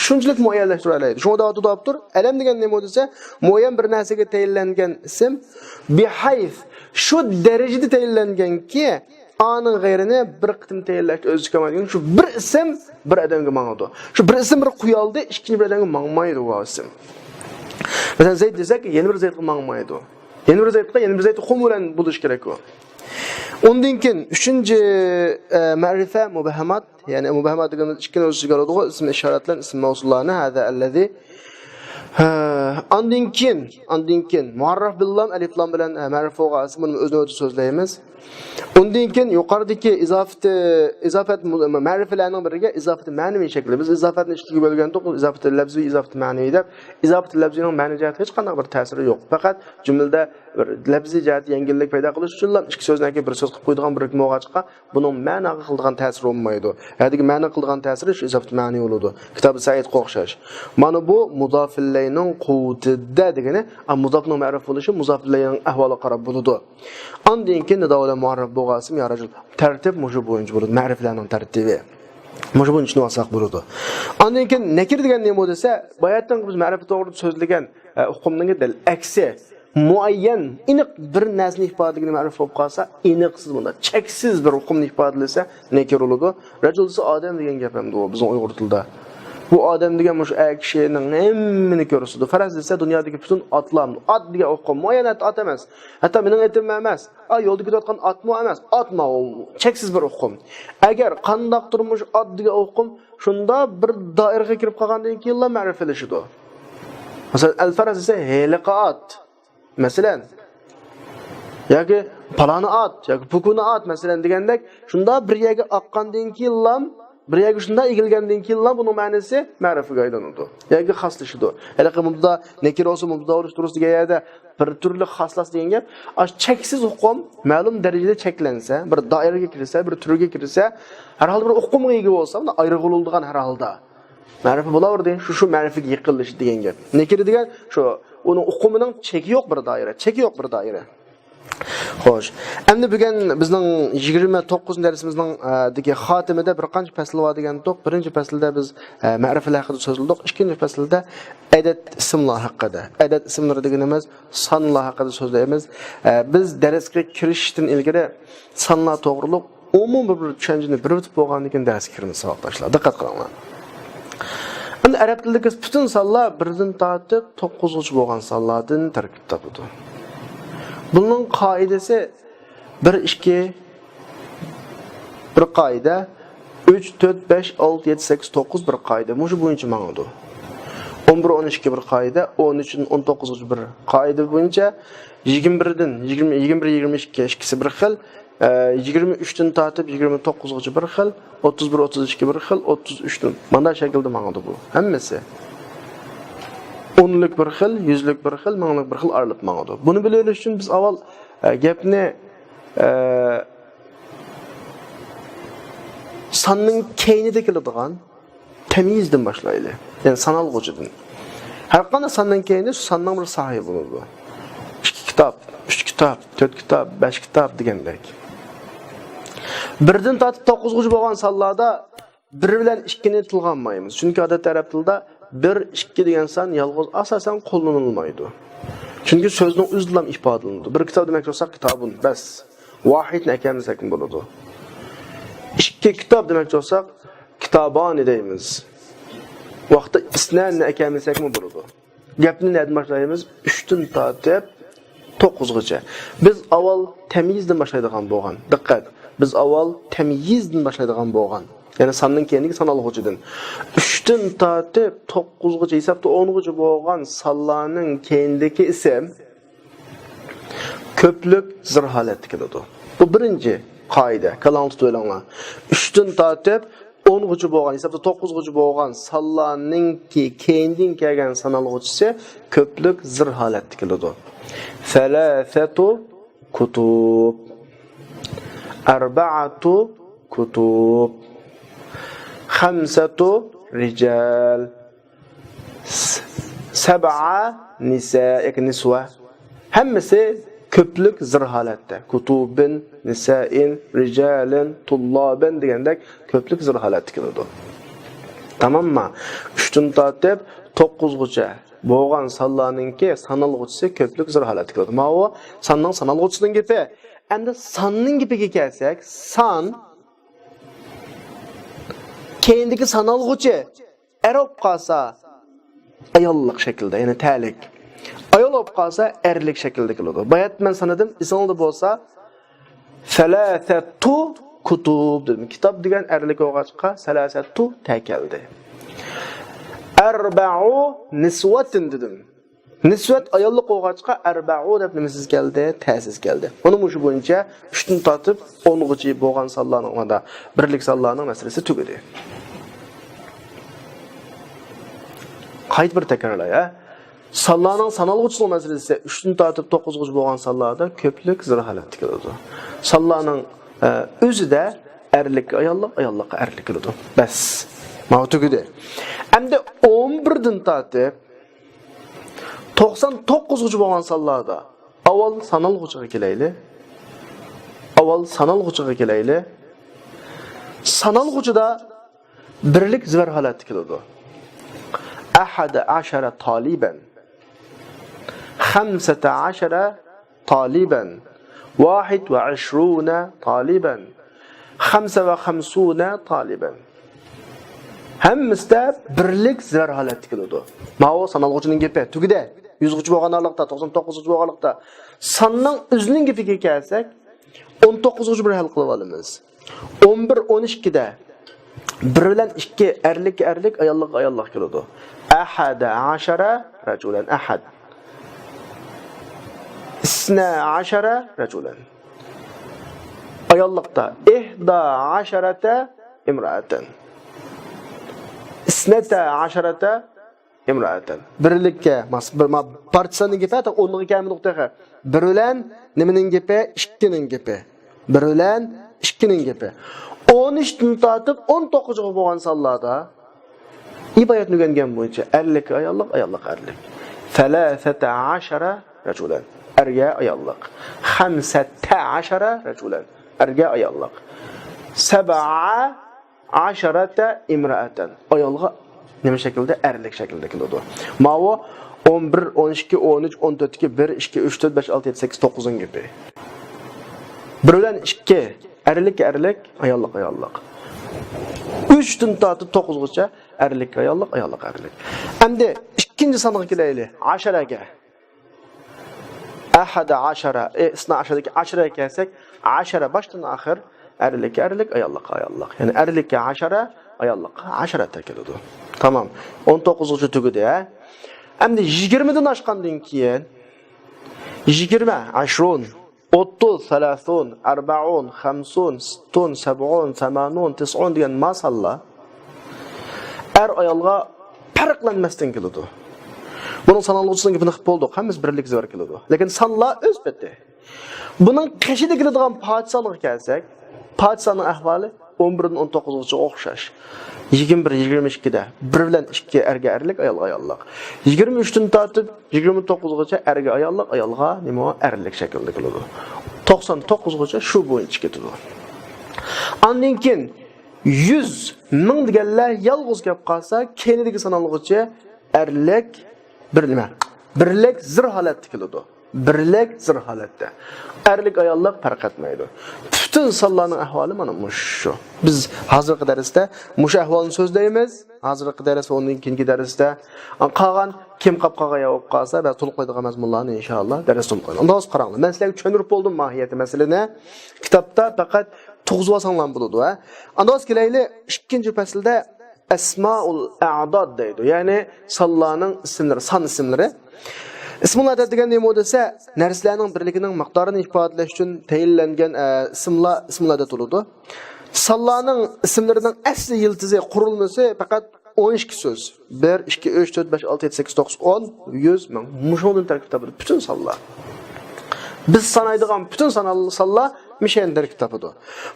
شۇنچىلىك مۇئەييەنلەشتۈرەلەيدۇ. شۇڭا دەۋاتىدۇ ئاپتور، ئەلەم دېگەن نېمە دېسە، مۇئەييەن بىر نەرسىگە تەيىنلەنگەن ئىسىم، بىھەيس، شۇ دەرىجىدە تەيىنلەنگەنكى، ئانىڭ غەيرىنى بىر قېتىم تەيىنلەشكە ئۆزى كەلمەيدىكەن. شۇ بىر ئىسىم بىر ئادەمگە ماڭىدۇ. شۇ بىر ئىسىم بىر قويالدى، ئىككىنچى بىر ئادەمگە ماڭمايدۇ ئۇ ئىسىم. مەسىلەن، زەيد دېسەك، يەنە بىر زەيدقا ماڭمايدۇ. يەنە بىر زەيدقا، يەنە بىر زەيد ئۇقۇم بىلەن بولۇشى كېرەك ئۇ. ئۇندىن كېيىن ئۈچىنچى، ئە، مەرىپە مۇبھەمات، يەنى مۇبھەمات دېگىنىمىز ئىككىنى ئۆز ئىچىگە ئالىدىغۇ، ئىسم ئىشارەت بىلەن ئىسم مەۋسۇللارنى، ھازا ئەللەزى. ھە، ئاندىن كېيىن، ئاندىن كېيىن مۇئەررەف بىللام، ئەلىفلام بىلەن، ھە، مەرىپ بولغان ئىسىم، بۇنى ئۆز نۆۋىتىدە سۆزلەيمىز. ئۇندىن كېيىن يۇقىرىدىكى ئىزاپىتى، ئىزاپەت مۇ-، مەرىپىلەرنىڭ بىرىگە ئىزاپىتى مەنىۋى شەكلى. بىز ئىزاپەتنى ئىككىگە بۆلگەنتۇق، ئىزاپىتى لەپزىۋى، ئىزاپىتى مەنىۋى دەپ. ئىزاپىتى لەپزىۋىنىڭ مەنىۋى جەھەتتە ھېچقانداق بىر تەسىرى يوق. پەقەت جۈملىدە بىر لەپزىي جەھەتتە يەڭگىللىك پەيدا قىلىش ئۈچۈنلا ئىككى سۆزنى ياكى بىر سۆز قىلىپ قويىدىغان بىر ھۆكۈم بولغاچقا، بۇنىڭ مەناغا قىلىدىغان تەسىرى بولمايدۇ. يەردىكى مەنا قىلىدىغان تەسىرى شۇ ئىزاپىتى مەنىۋى بولىدۇ. كىتابى سەئىدقا ئوخشاش. مانا بۇ مۇزافىللەينىڭ قۇۋۋىتىدە دېگىنى، ئا، مۇزافنىڭ مەرىپ بولۇشى مۇزافىللەينىڭ ئەھۋالىغا قاراپ بولىدۇ. ئاندىن كېيىن نىدا بىلەن مۇئەررەپ بولغان ئىسىم يا رەجۇل. تەرتىپ مۇشۇ بويىچە بولىدۇ، مەرىپىلەرنىڭ تەرتىپى. مۇشۇ بويىچە ئالساق بولىدۇ. ئاندىن كېيىن نەكىر دېگەن نېمە دېسە، باياتىنقى بىز مەرىپە توغرىدا سۆزلىگەن، ئە، ئۇقۇمنىڭ دەل ئەكسى. مۇئەييەن، ئېنىق بىر نەرسىنى ئىپادىلىگىنى مەرىپ بولۇپ قالسا، ئېنىقسىز بۇنداق چەكسىز بىر ئۇقۇمنى ئىپادىلىسە، نەكىر بولىدۇ. رەجۇل دېسە ئادەم دېگەن گەپ ئەمدى ئۇ بىزنىڭ ئۇيغۇر تىلىدا. بۇ ئادەم دېگەن مۇشۇ ئەر كىشىنىڭ ھەممىنى كۆرسىتىدۇ. پەرەز دېسە، دۇنيادىكى پۈتۈن ئاتلار، ئات دېگەن ئۇقۇم مۇئەييەن ئات ئەمەس. ھەتتا مېنىڭ ئېتىم ئەمەس. ئا، يولدا كېتىۋاتقان ئاتمۇ ئەمەس. ئاتما ئۇ چەكسىز بىر ئۇقۇم. ئەگەر قانداقتۇر مۇشۇ ئات دېگەن ئۇقۇم، شۇنداق بىر دائىرىگە كىرىپ قالغاندىن كېيىنلا مەرىپىلىشىدۇ. مەسىلەن، ئەلفەرەس دېسە ھېلىقى ئات. مەسىلەن، ياكى پالانى ئات، ياكى پۇكۇنى ئات، مەسىلەن، دېگەندەك، شۇنداق بىر يەرگە ئاققاندىن كېيىنلا، بىر يەرگە شۇنداق ئېگىلگەندىن كېيىنلا بۇنىڭ مەنىسى مەرىپىگە ئايلىنىدۇ. ياكى خاسلىشىدۇ. ھېلىقى مۇبدا نەكىر بولسا، مۇبدا بولۇش توغرىسىدا دېگەن يەردە بىر تۈرلۈك خاسلاش دېگەن گەپ. ئاشۇ چەكسىز ئۇقۇم مەلۇم دەرىجىدە چەكلەنسە، بىر دائىرىگە كىرسە، بىر تۈرگە كىرسە، ھەر ھالدا بىر ئۇقۇمغا ئىگە بولسا، مۇنداق ئايرىغىلى بولىدىغان ھەر ھالدا. مەرىپە بولاۋېرىدۇ، شۇ، شۇ مەرىپىگە يېقىنلىشىدۇ دېگەن گەپ. نەكىر دېگەن شۇ، ئۇنىڭ ئۇقۇمىنىڭ چېكى يوق بىر دائىرە، چېكى يوق بىر دائىرە. خوش، ئەمدى بۈگۈن بىزنىڭ يىگىرمە توققۇزىنچى دەرسىمىزنىڭ، ئە، دىكى خاتىمىدە بىر قانچە پەسىل بار دېگەنتۇق. بىرىنچى پەسىلدە بىز، ئە، مەرىپىلەر ھەققىدە سۆزلىدۇق. ئىككىنچى پەسىلدە ئەدەد ئىسىملار ھەققىدە، ئەدەد ئىسىملىرى دېگىنىمىز سانلار ھەققىدە سۆزلەيمىز. ئە، بىز دەرسكە كىرىشىشتىن ئىلگىرى سانلار توغرۇلۇق ئومۇمىي بىر، بىر چۈشەنچىنى بېرىۋېتىپ بولغاندىن كېيىن دەرسكە كىرىمىز، ساۋاقداشلار. دىققەت قىلىڭلار. ئەمدى ئەرەب تىلىدىكى پۈتۈن سانلار بىردىن تارتىپ توققۇزغىچە بولغان سانلاردىن تەركىب تاپىدۇ. بۇنىڭ قائىدىسى بىر، ئىككى، بىر قائىدە، ئۈچ، تۆت، بەش، ئالتە، يەتتە، سەككىز، توققۇز بىر قائىدە. مۇشۇ بويىچە ماڭىدۇ. ئون بىر، ئون ئىككى بىر قائىدە، ئون ئۈچتىن ئون توققۇزغىچە بىر قائىدە بويىچە، يىگىرمە بىردىن يىگىرمە، يىگىرمە بىر، يىگىرمە ئىككى، ئىككىسى بىر خىل، ئە، يىگىرمە ئۈچتىن تارتىپ يىگىرمە توققۇزغىچە بىر خىل، ئوتتۇز بىر، ئوتتۇز ئىككى بىر خىل، ئوتتۇز ئۈچتىن. مانا شەكىلدە ماڭىدۇ بۇ ھەممىسى. ئونلۇق بىر خىل، يۈزلۈك بىر خىل، مىڭلىق بىر خىل ئايرىلىپ ماڭىدۇ. بۇنى بىلىۋېلىش ئۈچۈن بىز ئاۋۋال، ئە، گەپنى، ئە، ساننىڭ كەينىدە كېلىدىغان تەميىزدىن باشلايلى. يەنى سانالغۇچىدىن. ھەر قانداق ساننىڭ كەينىدە شۇ ساننىڭ بىر ساھىبى بولىدۇ. ئىككى كىتاب، ئۈچ كىتاب، تۆت كىتاب، بەش كىتاب دېگەندەك. بىردىن تارتىپ توققۇزغىچە بولغان سانلاردا بىر بىلەن ئىككىنى تىلغا ئالمايمىز. چۈنكى ئادەتتە ئەرەب تىلىدا بىر، ئىككى دېگەن سان يالغۇز ئاساسەن قوللىنىلمايدۇ. چۈنكى سۆزنىڭ ئۆزىدىلا ئىپادىلىنىدۇ. بىر كىتاب دېمەكچى بولساق، كىتابۇن، بەس. ۋاھىدنى ئەكەلمىسەكمۇ بولىدۇ. ئىككى كىتاب دېمەكچى بولساق، كىتابانى دەيمىز. ۋاقىتتا ئىسناننى ئەكەلمىسەكمۇ بولىدۇ. گەپنى نەدىن باشلايمىز؟ ئۈچتىن تارتىپ توققۇزغىچە. بىز ئاۋۋال تەميىزدىن باشلايدىغان بولغان. دىققەت! بىز ئاۋۋال تەميىزدىن باشلايدىغان بولغان. يەنى ساننىڭ كەينىدىكى سانالغۇچىدىن. ئۈچتىن تارتىپ توققۇزغىچە، ھېسابتا ئونغىچە بولغان سانلارنىڭ كەينىدىكى ئىسىم كۆپلۈك زىر ھالەتتە كېلىدۇ. بۇ بىرىنچى قائىدە، كاللاڭلاردا تۇتۇۋېلىڭلار. ئۈچتىن تارتىپ ئونغىچە بولغان، ھېسابتا توققۇزغىچە بولغان سانلارنىڭكى كەينىدىن كەلگەن سانالغۇچىسى كۆپلۈك زىر ھالەتتە كېلىدۇ. سەلاسەتۇ كۇتۇب. ئەربەئەتۇ كۇتۇب. خەمسەتۇ رىجال. سەبئە نىسا ياكى نىسۋە. ھەممىسى كۆپلۈك زىر ھالەتتە. كۇتۇبىن، نىسائىن، رىجالىن، تۇللابىن دېگەندەك كۆپلۈك زىر ھالەتتە كېلىدۇ. تاماممۇ؟ ئۈچتىن تارتىپ توققۇزغىچە بولغان سانلارنىڭكى سانالغۇچىسى كۆپلۈك زىر ھالەتتە كېلىدۇ. ماۋۇ ساننىڭ سانالغۇچىسىنىڭ گېپى. ئەمدى ساننىڭ گېپىگە كەلسەك، سان كەينىدىكى سانالغۇچى ئەر بولۇپ قالسا، ئاياللىق شەكىلدە، يەنى تەلىك. ئايال بولۇپ قالسا، ئەرلىك شەكىلدە كېلىدۇ. باياتىن مەن سانىدىم، ئېسىڭلاردا بولسا، سەلاسەتۇ كۇتۇب دېدىم. كىتاب دېگەن ئەرلىك بولغاچقا، سەلاسەتۇ تە كەلدى. ئەربەئۇ نىسۋەتىن دېدىم. نىسۋەت ئاياللىق بولغاچقا، ئەربەئۇ دەپ نېمىسىز كەلدى؟ تەسىز كەلدى. مانا مۇشۇ بويىچە ئۈچتىن تارتىپ ئونغىچە بولغان سانلارنىڭ، مانا بىرلىك سانلارنىڭ مەسىلىسى تۈگىدى. قايتا بىر تەكرارلاي، ھە؟ سانلارنىڭ سانالغۇچىسىنىڭ مەسىلىسى ئۈچتىن تارتىپ توققۇزغىچە بولغان سانلاردا كۆپلۈك زىر ھالەتتە كېلىدۇ. سانلارنىڭ، ئە، ئۆزىدە ئەرلىككە ئاياللىق، ئاياللىققا ئەرلىك كېلىدۇ. بەس. ماۋۇ تۈگىدى. ئەمدى ئون بىردىن تارتىپ توقسان توققۇزغىچە بولغان سانلاردا ئاۋۋال سانالغۇچىغا كېلەيلى. ئاۋۋال سانالغۇچىغا كېلەيلى. سانالغۇچىدا بىرلىك زىر ھالەتتە كېلىدۇ. ئەھەدە ئەشەرە تالىبەن. خەمسەتە ئەشەرە تالىبەن. ۋاھىد ۋە ئىشرۇنە تالىبەن. خەمسە ۋە خەمسۇنە تالىبەن. ھەممىسىدە بىرلىك زىر ھالەتتە كېلىدۇ. ماۋۇ سانالغۇچىنىڭ گېپى. تۈگىدى. يۈزغىچە بولغانلىقتا، توقسان توققۇزغىچە بولغانلىقتا. ساننىڭ ئۆزىنىڭ گېپىگە كەلسەك، ئون توققۇزغىچە بىر ھەل قىلىپ ئالىمىز. ئون بىر، ئون ئىككىدە بىر بىلەن ئىككى ئەرلىككە ئەرلىك، ئاياللىققا ئاياللىق كېلىدۇ. ئەھەدە ئەشەرە رەجۇلەن، ئەھەد. ئىسنا ئەشەرە رەجۇلەن. ئاياللىقتا ئىھدا ئەشەرەتە ئىمرائەتەن. ئىسنەتە ئەشەرەتە ئىمرائەتەن. بىرلىككە، ماس-، بىر، ما-، پارچە ساننىڭ گېپى، ھەتتا ئونلۇققا كەلمىدۇق تېخى. بىر بىلەن نېمىنىڭ گېپى؟ ئىككىنىڭ گېپى. بىر بىلەن ئىككىنىڭ گېپى. ئون ئۈچتىن تارتىپ ئون توققۇزغا بولغان سانلاردا ئىبارەتنى ئۆگەنگەن بويىچە ئەرلىككە ئاياللىق، ئاياللىققا ئەرلىك. سەلاسەتە ئەشەرە رەجۇلەن. ئەرگە ئاياللىق. خەمسەتە ئەشەرە رەجۇلەن. ئەرگە ئاياللىق. سەبئە ئەشەرەتە ئىمرائەتەن. ئايالغا نېمە شەكىلدە؟ ئەرلىك شەكىلدە كېلىدۇ. ماۋۇ ئون بىر، ئون ئىككى، ئون ئۈچ، ئون تۆتتىكى بىر، ئىككى، ئۈچ، تۆت، بەش، ئالتە، يەتتە، سەككىز، توققۇزنىڭ گېپى. بىر بىلەن ئىككى ئەرلىككە ئەرلىك، ئاياللىققا ئاياللىق. ئۈچتىن تارتىپ توققۇزغىچە ئەرلىككە ئاياللىق، ئاياللىققا ئەرلىك. ئەمدى ئىككىنچى سانغا كېلەيلى، ئەشەرەگە. ئەھەدە ئەشەرە، ئە، ئىسنا ئەشەرەدىكى ئەشەرەگە كەلسەك، ئەشەرە باشتىن ئاخىر ئەرلىككە ئەرلىك، ئاياللىققا ئاياللىق. يەنى ئەرلىككە ئەشەرە، ئاياللىققا ئەشەرەتە كېلىدۇ. تامام. ئون توققۇزغىچە تۈگىدى، ھە؟ ئەمدى يىگىرمىدىن ئاشقاندىن كېيىن، يىگىرمە، ئەشرۇن. ئوتتۇز، سەلاسۇن، ئەربەئۇن، خەمسۇن، سىتتۇن، سەبئۇن، سامانۇن، تىسئۇن دېگەن ما سانلار ئەر ئايالغا پەرقلەنمەستىن كېلىدۇ. بۇنىڭ سانالغۇچىسىنىڭ گېپىنى قىلىپ بولدۇق. ھەممىسى بىرلىك زىبار كېلىدۇ. لېكىن سانلار ئۆز پېتى. بۇنىڭ قېشىدا كېلىدىغان پاچىسانغا كەلسەك، پاچىساننىڭ ئەھۋالى ئون بىردىن ئون توققۇزغىچە ئوخشاش. يىگىرمە بىر، يىگىرمە ئىككىدە بىر بىلەن ئىككى ئەرگە ئەرلىك، ئايالغا ئاياللىق. يىگىرمە ئۈچتىن تارتىپ يىگىرمە توققۇزغىچە ئەرگە ئاياللىق، ئايالغا نېمە، ئەرلىك شەكىلدە كېلىدۇ. توقسان توققۇزغىچە شۇ بويىچە كېتىدۇ. ئاندىن كېيىن يۈز، مىڭ دېگەنلەر يالغۇز كەپ قالسا، كەينىدىكى سانالغۇچى ئەرلىك، بىر نېمە، بىرلىك زىر ھالەتتە كېلىدۇ. بىرلىك زىر ھالەتتە. ئەرلىك، ئاياللىق پەرق ئەتمەيدۇ. پۈتۈن سانلارنىڭ ئەھۋالى مانا مۇشۇ. بىز ھازىرقى دەرستە مۇشۇ ئەھۋالنى سۆزلەيمىز. ھازىرقى دەرس ۋە ئۇندىن كېيىنكى دەرستە قالغان، كېيىن قاپ قالغان يا بولۇپ قالسا، بەزى تولۇق قويىدىغان مەزمۇنلارنى ئىنشائاللا دەرستە تولۇق قويىمىز. ئۇنداق بولسا قاراڭلار. مەن سىلەرگە چۈشەندۈرۈپ بولدۇم ماھىيەتى مەسىلىنى. كىتابتا پەقەت تۇرغۇزۇۋالساڭلار بولىدۇ، ھە. ئاندىن كېلەيلى، ئىككىنچى پەسىلدە ئەسمائۇل ئەئداد دەيدۇ. يەنى سانلارنىڭ ئىسىملىرى، سان ئىسىملىرى. ئىسمۇل ئەدەد دېگەن نېمە دېسە، نەرسىلەرنىڭ بىرلىكىنىڭ مىقدارىنى ئىپادىلەش ئۈچۈن تەيىنلەنگەن، ئە، ئىسىملار ئىسمۇل ئەدەد بولىدۇ. سانلارنىڭ ئىسىملىرىنىڭ ئەسلى يىلتىزى، قۇرۇلمىسى پەقەت ئون ئىككى سۆز. بىر، ئىككى، ئۈچ، تۆت، بەش، ئالتە، يەتتە، سەككىز، توققۇز، ئون، يۈز، مىڭ. مۇشۇنىڭدىن تەركىب تاپىدۇ پۈتۈن سانلار. بىز سانايدىغان پۈتۈن سانال-، سانلار مىشەندىن تەركىب تاپىدۇ.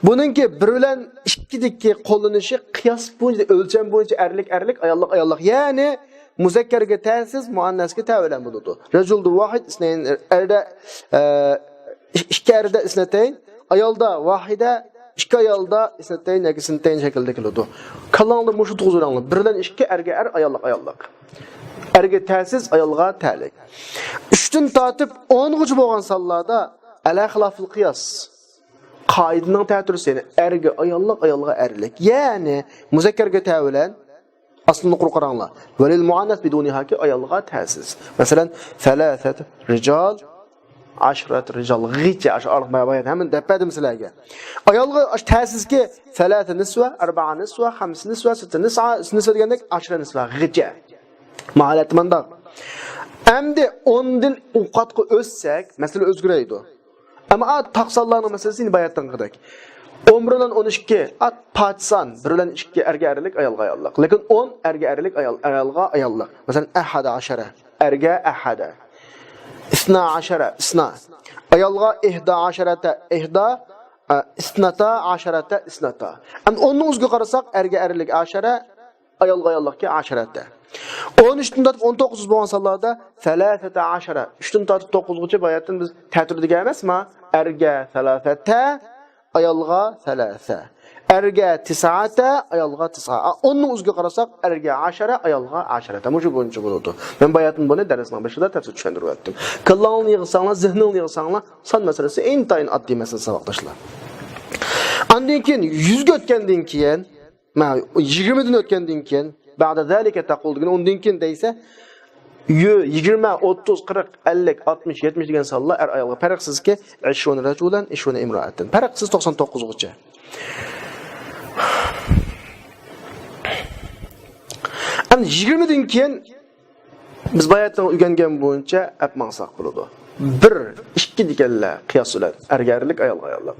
بۇنىڭكى بىر بىلەن ئىككىدىكى قوللىنىشى قىياس بويىچە، ئۆلچەم بويىچە ئەرلىك، ئەرلىك، ئاياللىق، ئاياللىق. يەنى مۇزەككەرگە تەسىز، مۇئەننەسكە تەۋەلەن بولىدۇ. رەجۇلدە ۋاھىد، ئىسنەين، ئەردە، ئە، ئىككى ئەردە ئىسنەتەين، ئايالدا ۋاھىدە، ئىككى ئايالدا ئىسنەتەين ياكى سىنتەين شەكلىدە كېلىدۇ. كاللاڭلاردا مۇشۇ تۇغۇزۇۋېلىڭلار. بىر بىلەن ئىككى، ئەرگە ئەر، ئاياللىق، ئاياللىق. ئەرگە تەسىز، ئايالغا تەلىك. ئۈچتىن تارتىپ ئونغىچە بولغان سانلاردا ئەلا خىلاپىل قىياس. قائىدىنىڭ تەتۈرىسى، يەنى ئەرگە ئاياللىق، ئايالغا ئەرلىك. يەنى مۇزەككەرگە تەۋەلەن، ئاستىنى قۇرۇق قاراڭلار. ۋەلىل مۇئەننەس بىدۇنىھاكى ئايالغا تەسىز. مەسىلەن، سەلاسەت رىجال، ئاشرەت رىجالغىچە، ئاشۇ ئارىلىق مەبايەت ھەممىنى دەپ بەردىم سىلەرگە. ئايالغا ئاش-، تەسىزكى سەلاسە نىسۋە، ئەربەئە نىسۋە، خەمسە نىسۋە، سىتتە نىسۋە، نىسۋە دېگەندەك ئاشرە نىسۋەغىچە. ماھالەتتە مانداق. ئەمدى ئوندىن ئوقاتقا ئۆتسەك، مەسىلە ئۆزگىرەيدۇ. ئەمما ئا، تاق سانلارنىڭ مەسىلىسى يەنە باياتىنقىدەك. ئون بىر بىلەن ئون ئىككى، ئا، پاچىسان، بىر بىلەن ئىككى ئەرگە ئەرلىك، ئايالغا ئاياللىق. لېكىن ئون ئەرگە ئەرلىك، ئايال، ئايالغا ئاياللىق. مەسىلەن، ئەھەدە ئاشەرە، ئەرگە ئەھەدە. ئىسنا ئاشەرە، ئىسنا. ئايالغا ئىھدا ئاشەرەتە، ئىھدا، ئە، ئىسناتا ئاشەرەتە، ئىسناتا. ئەمدى ئوننىڭ ئۆزىگە قارىساق، ئەرگە ئەرلىك ئاشەرە، ئايالغا ئاياللىقكى ئاشەرەتە. ئون ئۈچتىن تارتىپ ئون توققۇز بولغان سانلاردا سەلاسەتە ئاشەرە. ئۈچتىن تارتىپ توققۇزغىچە باياتىن بىز تەتۈر دېگەن ئەمەسما؟ ئەرگە سەلاسەتە، ئايالغا سەلاسە. ئەرگە تىسئەتە، ئايالغا تىسئە. ئا، ئوننىڭ ئۆزىگە قارىساق، ئەرگە ئاشەرە، ئايالغا ئاشەرەتە. مۇشۇ بويىچە بولىدۇ. مەن باياتىن بۇنى دەرسنىڭ بېشىدا تەپسىلىي چۈشەندۈرۈۋەتتىم. كاللاڭلارنى يىغساڭلار، زېھنىڭلارنى يىغساڭلار، سان مەسىلىسى ئىنتايىن ئاددىي مەسىلە، ساۋاقداشلار. ئاندىن كېيىن يۈزگە ئۆتكەندىن كېيىن، مانا يىگىرمىدىن ئۆتكەندىن كېيىن، بەئدە زالىكە تەقۇل دېگەن ئۇندىن كېيىن دەيسە، يۈ-، يىگىرمە، ئوتتۇز، قىرىق، ئەللىك، ئاتمىش، يەتمىش دېگەن سانلار ئەر ئايالغا پەرقسىزكى، ئىشرۇنە رەجۇلەن، ئىشرۇنە ئىمرائەتەن. پەرقسىز توقسان توققۇزغىچە. ئەمدى يىگىرمىدىن كېيىن بىز باياتىن ئۆگەنگەن بويىچە ئەپ ماڭساق بولىدۇ. بىر، ئىككى دېگەنلەر قىياس بىلەن ئەرگە ئەرلىك، ئايالغا ئاياللىق.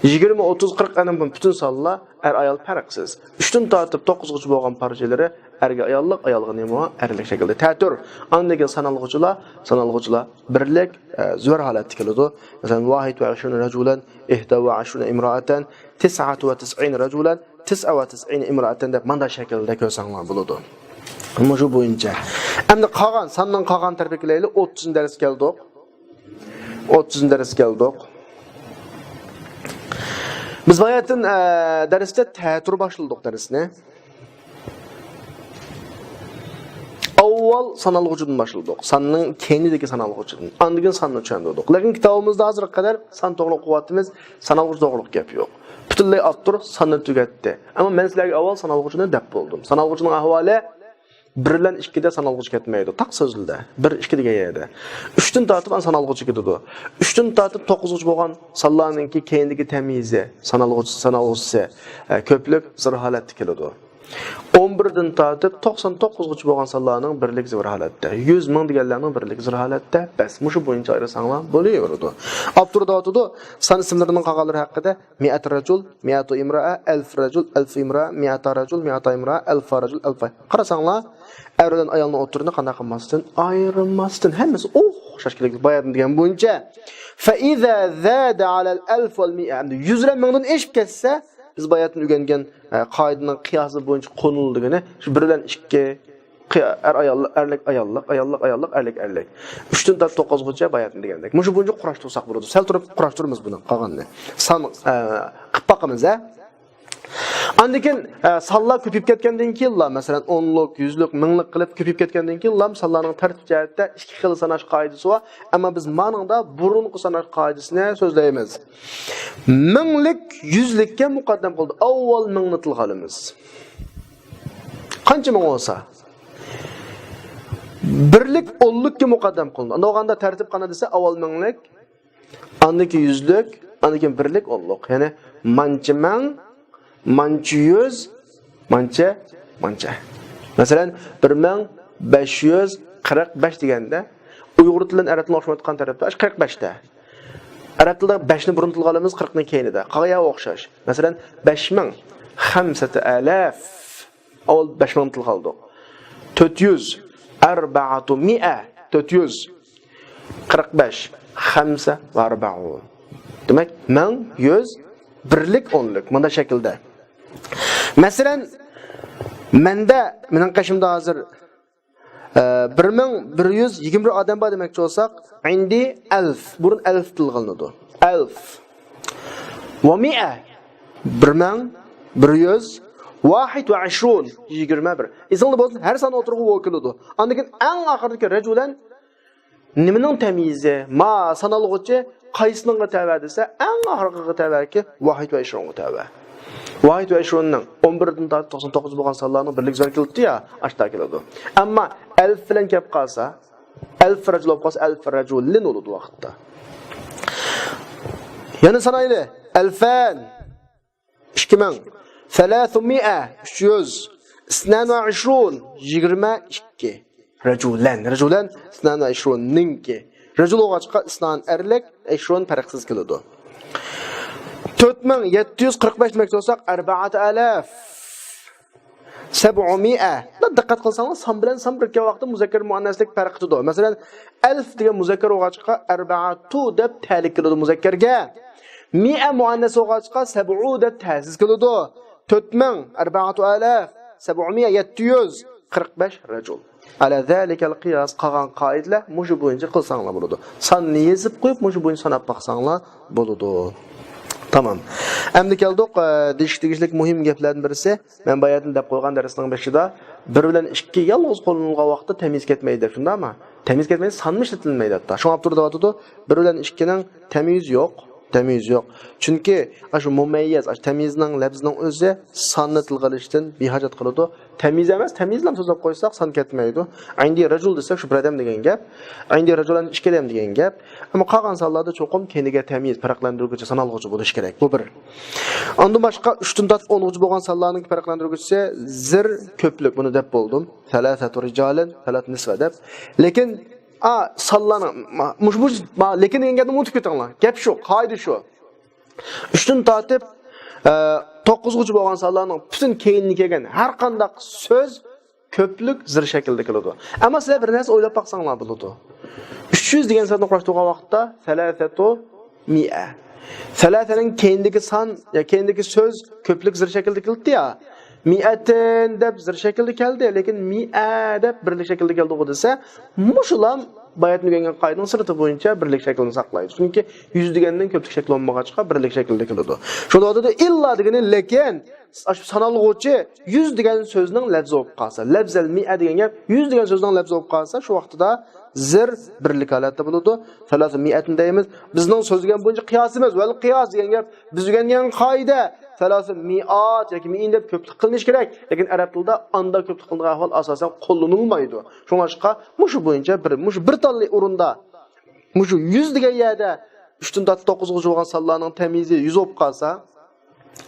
يىگىرمە، ئوتتۇز، قىرىق، ئەنە بۇ پۈتۈن سانلار ئەر ئايال پەرقسىز. ئۈچتىن تارتىپ توققۇزغىچە بولغان پارچىلىرى ئەرگە ئاياللىق، ئايالغا نېمە، ئەرلىك شەكىلدە. تەتۈر. ئاندىن كېيىن سانالغۇچىلار، سانالغۇچىلار بىرلىك، ئە، زۆر ھالەتتە كېلىدۇ. مەسىلەن، ۋاھىد ۋە ئىشرۇنە رەجۇلەن، ئىھدا ۋە ئىشرۇنە ئىمرائەتەن، تىسئەتە ۋە تىسئىنە رەجۇلەن، تىسئە ۋە تىسئىنە ئىمرائەتەن دەپ مانداق شەكىلدە كۆرسەڭلار بولىدۇ. مۇشۇ بويىچە. ئەمدى قالغان، ساننىڭ قالغان تەرىپىگە كېلەيلى. ئوتتۇزىنچى دەرسكە كەلدۇق. ئوتتۇزىنچى دەرسكە كەلدۇق. بىز باياتىن، ئە، دەرستە تەتۈر باشلىدۇق دەرسنى. ئاۋۋال سانالغۇچىدىن باشلىدۇق. ساننىڭ كەينىدىكى سانالغۇچىدىن. ئاندىن كېيىن ساننى چۈشەندۈردۇق. لېكىن كىتابىمىزدا ھازىرغا قەدەر سان توغرىلىق ئوقۇۋاتىمىز، سانالغۇچى توغرىلىق گەپ يوق. پۈتۈنلەي ئاپتور ساننى تۈگەتتى. ئەمما مەن سىلەرگە ئاۋۋال سانالغۇچىنى دەپ بولدۇم. سانالغۇچىنىڭ ئەھۋالى بىر بىلەن ئىككىدە سانالغۇچى كەتمەيدۇ. تاق سۆزلىدە. بىر، ئىككى دېگەن يەردە. ئۈچتىن تارتىپ ئەنە سانالغۇچى كېتىدۇ. ئۈچتىن تارتىپ توققۇزغىچە بولغان سانلارنىڭكى كەينىدىكى تەميىزى، سانالغۇچى، سانالغۇچىسى، ئە، كۆپلۈك زىر ھالەتتە كېلىدۇ. ئون بىردىن تارتىپ توقسان توققۇزغىچە بولغان سانلارنىڭ بىرلىكى زىبىر ھالەتتە. يۈز، مىڭ دېگەنلەرنىڭ بىرلىكى زىبىر ھالەتتە. بەس، مۇشۇ بويىچە ئايرىساڭلار بولۇۋېرىدۇ. ئاپتور دەۋاتىدۇ، سان ئىسىملىرىنىڭ قالغانلىرى ھەققىدە، مىئەت رەجۇل، مىئەتۇ ئىمرائە، ئەلف رەجۇل، ئەلف ئىمرائە، مىئەتا رەجۇل، مىئەتا ئىمرائە، ئەلفا رەجۇل، ئەلفا. قارىساڭلار، ئەر بىلەن ئايالنىڭ ئوتتۇرىنى قانداق قىلماستىن؟ ئايرىماستىن. ھەممىسى ئوخشاش كېلىدۇ. باياتىن دېگەن بويىچە. فَإِذَا زَادَ عَلَى الْأَلْفِ وَالْمِئَةِ. ئەمدى يۈز بىلەن مىڭدىن ئېشىپ كەتسە، بىز باياتىن ئۆگەنگەن، ئە، قائىدىنىڭ قىياسى بويىچە قوللىنىلىدىغىنى شۇ بىر بىلەن ئىككى، قىيا-، ئەر ئاياللىق، ئەرلىك ئاياللىق، ئاياللىق ئاياللىق، ئەرلىك ئەرلىك. ئۈچتىن تارتىپ توققۇزغىچە باياتىن دېگەندەك. مۇشۇ بويىچە قۇراشتۇرساق بولىدۇ. سەل تۇرۇپ قۇراشتۇرىمىز بۇنىڭ قالغىنىنى. سان، ئە، قىلىپ باقىمىز، ھە. ئاندىن كېيىن، ئە، سانلار كۆپىيىپ كەتكەندىن كېيىنلا، مەسىلەن، ئونلۇق، يۈزلۈك، مىڭلىق قىلىپ كۆپىيىپ كەتكەندىن كېيىنلا، سانلارنىڭ تەرتىپ جەھەتتە ئىككى خىل ساناش قائىدىسى بار. ئەمما بىز مانىڭدا بۇرۇنقى ساناش قائىدىسىنى سۆزلەيمىز. مىڭلىك يۈزلۈككە مۇقەددەم قىلىدۇ. ئاۋۋال مىڭنى تىلغا ئالىمىز. قانچە مىڭ بولسا، بىرلىك ئونلۇككە مۇقەددەم قىلىنىدۇ. ئۇنداق بولغاندا تەرتىپ قانداق دېسە، ئاۋۋال مىڭلىك، ئاندىن كېيىن يۈزلۈك، ئاندىن كېيىن بىرلىك ئونلۇق. يەنى مانچە مىڭ، مانچە يۈز، مانچە، مانچە. مەسىلەن، بىر مىڭ بەش يۈز قىرىق بەش دېگەندە، ئۇيغۇر تىلى بىلەن ئەرەب تىلىنىڭ ئوخشىمايدىغان تەرىپى ئىككى بەشتە. ئەرەب تىلىدا بەشنى بۇرۇن تىلغا ئالىمىز، قىرىقنى كەينىدە. قالغان يەر ئوخشاش. مەسىلەن، بەش مىڭ، خەمسەتە ئالاف. ئاۋۋال بەش مىڭنى تىلغا ئالدۇق. تۆت يۈز، ئەربەئەتۇ مىئە، تۆت يۈز قىرىق بەش، خەمسە ۋە ئەربەئۇن. دېمەك، مىڭ، يۈز، بىرلىك، ئونلۇق. مۇنداق شەكىلدە. مەسىلەن، مەندە، مېنىڭ قېشىمدا ھازىر، ئە، بىر مىڭ بىر يۈز يىگىرمە بىر ئادەم بار دېمەكچى بولساق، ئىندى ئەلف. بۇرۇن ئەلف تىلغا ئالىنىدۇ. ئەلف. ۋە مىئە. بىر مىڭ بىر يۈز. ۋاھىد ۋە ئىشرۇن. يىگىرمە بىر. ئېسىڭلار بولسۇن، ھەر سان ئوتتۇرىغا ۋە كېلىدۇ. ئاندىن كېيىن ئەڭ ئاخىرىدىكى رەجۇلەن نېمىنىڭ تەميىزى؟ ما سانالغۇچى قايسىنىڭغا تەۋە دېسە، ئەڭ ئاخىرقىغا تەۋەكى ۋاھىد ۋە ئىشرۇنغا تەۋە. ۋاھىد ۋە ئىشرۇننىڭ ئون بىردىن تارتىپ توقسان توققۇز بولغان سانلارنىڭ بىرلىكى زىبىر كېلىپتۇ يا، ئاشتا كېلىدۇ. ئەمما ئەلف بىلەن كەپ قالسا، ئەلف رەجۇل بولۇپ قالسا، ئەلف رەجۇلىن بولىدۇ ۋاقىتتا. يەنە سانايلى. ئەلفەن. ئىككى مىڭ. سەلاسۇمىئە، ئۈچ يۈز. ئىسنان ۋە ئىشرۇن، يىگىرمە ئىككى. رەجۇلەن، رەجۇلەن، ئىسنان ۋە ئىشرۇن، نىڭكى. رەجۇل بولغاچقا ئىسنان ئەرلىك، ئىشرۇن پەرقسىز كېلىدۇ. تۆت مىڭ يەتتە يۈز قىرىق بەش دېمەكچى بولساق، ئەربەئەتە ئالاف. سەبئۇمىئە. دىققەت قىلساڭلار، سان بىلەن سان بىر ۋاقىتتا مۇزەككەر مۇئەننەسلىك پەرق قىلىدۇ. مەسىلەن، ئەلف دېگەن مۇزەككەر بولغاچقا، ئەربەئەتۇ دەپ تەلىك كېلىدۇ مۇزەككەرگە. مىئە مۇئەننەس بولغاچقا، سەبئۇ دەپ تەسىز كېلىدۇ. تۆت مىڭ، ئەربەئەتۇ ئالاف، سەبئۇمىئە، يەتتە يۈز قىرىق بەش رەجۇل. ئەلە زالىكەل قىياس، قالغان قائىدىلەر مۇشۇ بويىچە قىلساڭلار بولىدۇ. ساننى يېزىپ قويۇپ، مۇشۇ بويىچە ساناپ باقساڭلار بولىدۇ. تامام. ئەمدى كەلدۇق، ئە، دېيىشكە تېگىشلىك مۇھىم گەپلەردىن بىرسى. مەن باياتىن دەپ قويغان دەرسنىڭ بېشىدا، بىر بىلەن ئىككى يالغۇز قوللىنىلغان ۋاقىتتا تەميىز كەتمەيدۇ دەپ، شۇنداقمۇ؟ تەميىز كەتمەيدۇ، سانمۇ ئىشلىتىلمەيدۇ ھەتتا. شۇڭا ئاپتور دەۋاتىدۇ، بىر بىلەن ئىككىنىڭ تەميىزى يوق، تەميىزى يوق. چۈنكى ئاشۇ مۇمەييەز، ئاشۇ تەميىزنىڭ لەپزىنىڭ ئۆزى ساننى تىلغا ئېلىشتىن بىھاجەت قىلىدۇ. تەميىز ئەمەس، تەميىزلەم سۆزلەپ قويساق سان كەتمەيدۇ. ئىندى رەجۇل دېسەك، شۇ بىر ئادەم دېگەن گەپ. ئىندى رەجۇلەن ئىككى ئادەم دېگەن گەپ. ئەمما قالغان سانلاردا چوقۇم كەينىگە تەميىز، پەرقلەندۈرگۈچى، سانالغۇچى بولۇشى كېرەك. بۇ بىر. ئاندىن باشقا ئۈچتىن تارتىپ ئونغىچە بولغان سانلارنىڭ پەرقلەندۈرگۈچىسى زىر، كۆپلۈك، بۇنى دەپ بولدۇم. سەلاسەتۇ رىجالىن، سەلاسە نىسۋە دەپ. لېكىن، ئا، سانلارنىڭ، ما، مۇشۇ، مۇشۇ، ما، لېكىن دېگەن گەپنى ئۇنتۇپ كېتىڭلار. گەپ شۇ، قائىدە شۇ. ئۈچتىن تارتىپ، ئە، توققۇزغىچە بولغان سانلارنىڭ پۈتۈن كەينىدىن كەلگەن ھەر قانداق سۆز كۆپلۈك زىر شەكلىدە كېلىدۇ. ئەمما سىلەر بىر نەرسە ئويلاپ باقساڭلار بولىدۇ. ئۈچ يۈز دېگەن ساننى قۇراشتۇرغان ۋاقىتتا سەلاسەتۇ مىئە. سەلاسەنىڭ كەينىدىكى سان، يا كەينىدىكى سۆز كۆپلۈك زىر شەكلىدە كېلىدۇ يا. مىئەتىن دەپ زىر شەكلىدە كەلدى، لېكىن مىئە دەپ بىرلىك شەكلىدە كەلدىغۇ دېسە، مۇشۇلام باياتىن ئۆگەنگەن قائىدىنىڭ سىرتى بويىچە بىرلىك شەكلىنى ساقلايدۇ. چۈنكى يۈز دېگەندىن كۆپلۈك شەكلى بولمىغاچقا، بىرلىك شەكلىدە كېلىدۇ. شۇندا ئىللا دېگىنى لېكىن، ئاشۇ سانالغۇچى يۈز دېگەن سۆزنىڭ لەپزى بولۇپ قالسا، لەپزەل مىئە دېگەن گەپ، يۈز دېگەن سۆزنىڭ لەپزى بولۇپ قالسا، شۇ ۋاقتىدا زىر بىرلىك ھالەتتە بولىدۇ. سەلاسە مىئەتىن دەيمىز. بىزنىڭ سۆزلىگەن بويىچە قىياسىمىز، ۋەل قىياس دېگەن گەپ، بىز ئۆگەنگەن قائىدە، سەلاسە مىئات ياكى مىئىن دەپ كۆپلۈك قىلىنىشى كېرەك. لېكىن ئەرەب تىلىدا ئاندا كۆپلۈك قىلىنىدىغان ئەھۋال ئاساسەن قوللىنىلمايدۇ. شۇڭلاشقا مۇشۇ بويىچە بىر، مۇشۇ بىر تاللا ئورۇندا، مۇشۇ يۈز دېگەن يەردە ئۈچتىن تارتىپ توققۇزغىچە بولغان سانلارنىڭ تەميىزى يۈز بولۇپ قالسا،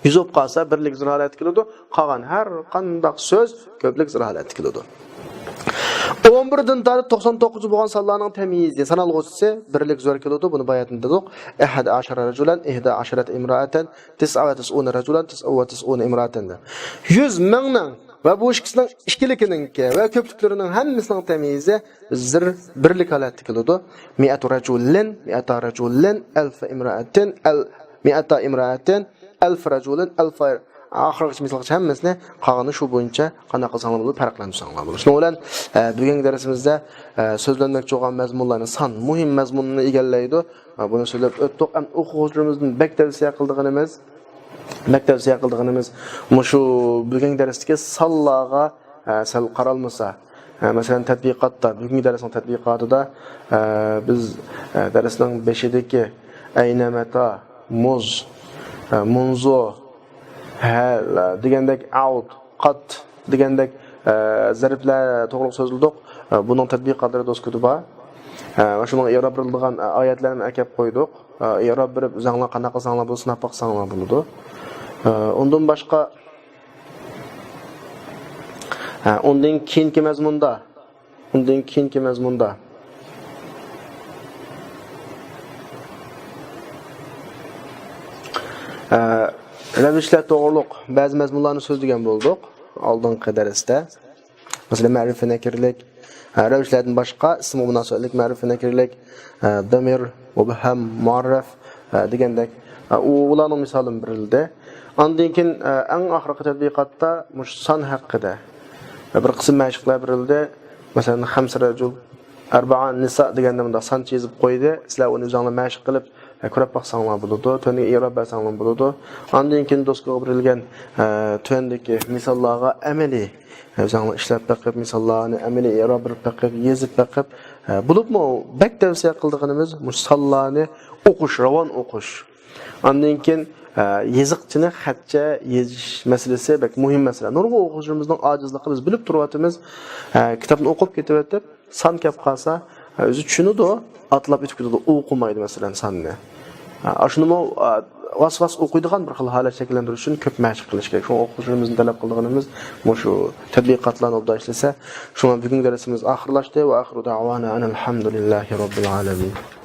يۈز بولۇپ قالسا، بىرلىك زىيرو ھالەتتە كېلىدۇ. قالغان ھەر قانداق سۆز كۆپلۈك زىيرو ھالەتتە كېلىدۇ. ئون بىردىن تارتىپ توقسان توققۇزغىچە بولغان سانلارنىڭ تەميىزى، سانالغۇسى بىرلىك زىيرو كېلىدۇ. بۇنى باياتىن دېدۇق. أحد عشر رجلا، إحدى عشرة امرأة، تسعة وتسعون رجلا، تسعة وتسعون امرأة دە. يۈز، مىڭنىڭ ۋە بۇ ئىككىسىنىڭ ئىككىلىكىنىڭكى ۋە كۆپلۈكلىرىنىڭ ھەممىسىنىڭ تەميىزى زىر بىرلىك ھالەتتە كېلىدۇ. مائة رجل، مائة رجل، ألف امرأة، أل-، مائة امرأة، ألف رجل، ألف، ئاخىرغىچە مىسالغىچە ھەممىسىنى، قالغىنى شۇ بويىچە قانداق قىلساڭلار بولىدۇ، پەرقلەندۈرسەڭلار بولىدۇ. شۇنىڭ بىلەن، ئە، بۈگۈنكى دەرسىمىزدە، ئە، سۆزلەنمەكچى بولغان مەزمۇنلارنى، سان، مۇھىم مەزمۇننى ئىگىلەيدۇ. ئە، بۇنى سۆزلەپ ئۆتتۇق. ئەمدى ئوقۇغۇچىلىرىمىزدىن بەك تەۋسىيە قىلىدىغىنىمىز، بەك تەۋسىيە قىلىدىغىنىمىز مۇشۇ بۈگۈنكى دەرستىكى سانلارغا، ئە، سەل قارالمىسا. ئە، مەسىلەن، تەتبىقاتتا، بۈگۈنكى دەرسنىڭ تەتبىقاتىدا، ئە، بىز، ئە، دەرسنىڭ بېشىدىكى ئەينە، مەتا، مۇز، ئە، مۇنزۇ، ھەل دېگەندەك، ئاۋت، قات دېگەندەك، ئە، زەربلەر توغرىلىق سۆزلىدۇق. ئە، بۇنىڭ تەتبىقاتلىرى دوسكىدا بار. ئە، ۋە شۇنىڭ ئىئراب بېرىلىدىغان، ئە، ئايەتلەرنى ئەكەپ قويدۇق. ئە، ئىئراب بېرىپ، ئۆزۈڭلار قانداق قىلساڭلار بولىدۇ، سىناپ باقساڭلار بولىدۇ. ئە، ئۇندىن باشقا، ئە، ئۇندىن كېيىنكى مەزمۇندا، ئۇندىن كېيىنكى مەزمۇندا، ئە، رەۋىشلەر توغرۇلۇق بەزى مەزمۇنلارنى سۆزلىگەن بولدۇق ئالدىنقى دەرستە. مەسىلەن، مەرىپە نەكىرىلىك، ئە، رەۋىشلەردىن باشقا ئىسىمغا مۇناسىۋەتلىك مەرىپە نەكىرىلىك، ئە، دامىر، مۇبھەم، مۇئەررەف، ئە، دېگەندەك، ئە، ئۇ، ئۇلارنىڭ مىسالىمۇ بېرىلدى. ئاندىن كېيىن، ئە، ئەڭ ئاخىرقى تەتبىقاتتا مۇشۇ سان ھەققىدە بىر قىسىم مەشىقلەر بېرىلدى. مەسىلەن، خەمسە رەجۇل، ئەربەئە نىسا دېگەندە مۇنداق سانچە يېزىپ قويدى. سىلەر ئۇنى ئۆزۈڭلار مەشىق قىلىپ، ئە، كۆرۈپ باقساڭلار بولىدۇ. تۆۋەندىكى ئىئراب بەرسەڭلار بولىدۇ. ئاندىن كېيىن دوسكىغا بېرىلگەن، ئە، تۆۋەندىكى مىساللارغا ئەمەلىي، ئە، ئۆزۈڭلار ئىشلەپ بېقىپ، مىساللارنى ئەمەلىي ئىئراب بېرىپ بېقىپ، يېزىپ بېقىپ، ئە، بولۇپمۇ بەك تەۋسىيە قىلىدىغىنىمىز مۇشۇ سانلارنى ئوقۇش، راۋان ئوقۇش. ئاندىن كېيىن، ئە، يېزىقچىنى خەتچە يېزىش مەسىلىسى بەك مۇھىم مەسىلە. نۇرغۇن ئوقۇغۇچىلىرىمىزنىڭ ئاجىزلىقى، بىز بىلىپ تۇرۇۋاتىمىز، ئە، كىتابنى ئوقۇپ كېتىۋېتىپ، سان كەپ قالسا، ئە، ئۆزى چۈشىنىدۇ، ئاتلاپ ئۆتۈپ كېتىدۇ، ئوقۇمايدۇ، مەسىلەن، ساننى. ئە، ئاشۇنىمۇ، ئە، ۋاس-ۋاس ئوقۇيدىغان بىر خىل ھالەت شەكىللەندۈرۈش ئۈچۈن كۆپ مەشىق قىلىش كېرەك. شۇڭا ئوقۇغۇچىلىرىمىزدىن تەلەپ قىلىدىغىنىمىز مۇشۇ تەتبىقاتلارنى ئوبدان ئىشلىسە. شۇڭا بۈگۈنكى دەرسىمىز ئاخىرلاشتى. وآخر دعوانا أن الحمد لله رب العالمين.